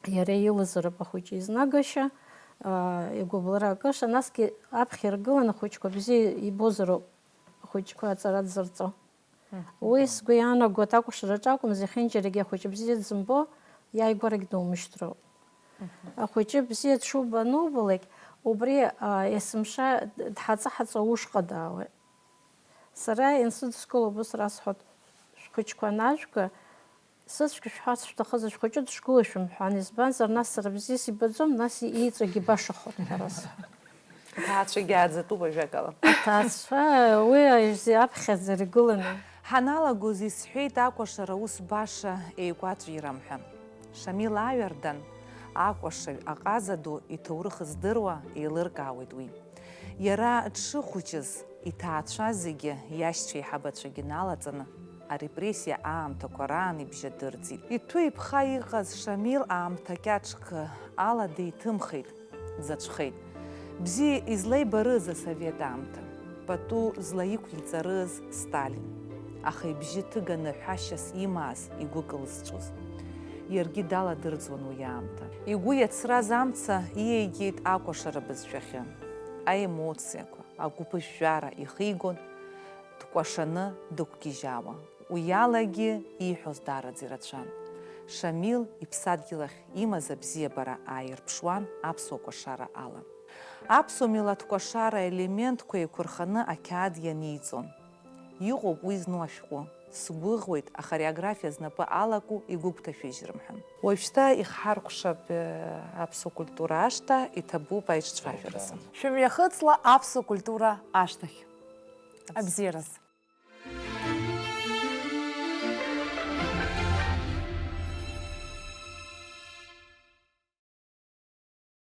иара илазароуп ахәыҷы изнагашьа, а, игәыбылра акыша, насгьы аԥхьа иргыланы ахәыҷқәа бзиа ибозароуп ахәыҷқәа аҵара дзырҵо. Уи сгәы иаанагоит, акәашараҿы акәым, зехьынџьарагьы ахәыҷы бзиа дзымбо иааигәарагь думышьҭроуп. Ахәыҷы бзиа дшубанубалак, убри есымша дҳаҵа-ҳаҵа ушҟа даауеит. Сара инсыдыскыло убыс расҳәоит, шәхәыҷқәа анажәга, сыцәгьа шәҳәарц шәҭахызар, шәхәыҷы дышгылоу шәымҳәан, избанзар, нас сара бзиа сибаӡом, нас ииҵогьы башахоит ҳәа расҳәоит. Аҭаацәагьы ааӡатәуп ажәакала. Аҭаацәа уи аԥхьаӡара игыланы. Ҳаналагоз исҳәеит акәашара ус баша еигәаҵәирам ҳәа. Шамил аҩардан, акәашаҩ аҟаза ду иҭоурых здыруа еилыркаауеит уи. Иара дшыхәыҷыз, иҭаацәа зегьы, иашьцәа еиҳабацәагьы налаҵаны, арепрессиа аамҭақәа раан ибжьы дырӡит. Иҭәы-иԥха иҟаз Шамил аамҭа кьаҿк ала деиҭымхеит, дзаҵәхеит. Бзиа излеибарыз асовет аамҭа, пату злаиқәиҵарыз Сталин. Аха ибжьы ҭыганы ҳәашьас имааз, игәы кылзҵәоз. Иаргьы даладырӡуан уи аамҭа. Игәы иацраз амца иеигеит акәашара бызшәахьы. Аемоциақәа, агәыԥыжәжәара ихигон, дкәашаны дықәгьежьаауа. Уиалагьы ииҳәоз даараӡа ирацәан. Шамил иԥсадгьыл ахь имаз абзиабара ааирԥшуан аԥсуа кәашара ала. Аԥсуа милаҭ кәашара аелементқәа еиқәырханы ақьаад ианиҵон. Иҟоуп уи зну ашәҟәы. Сгәыӷуеит, ахореографиа знапы алаку игәыгәҭашәыжьрым ҳәа. Уажәшьҭа ихҳаркәшап, э, аԥсуа культура ашҭа, иҭабуп аиҿцәажәаразы. Шәымҩахыҵла аԥсуа культура ашҭахь. Абзиараз.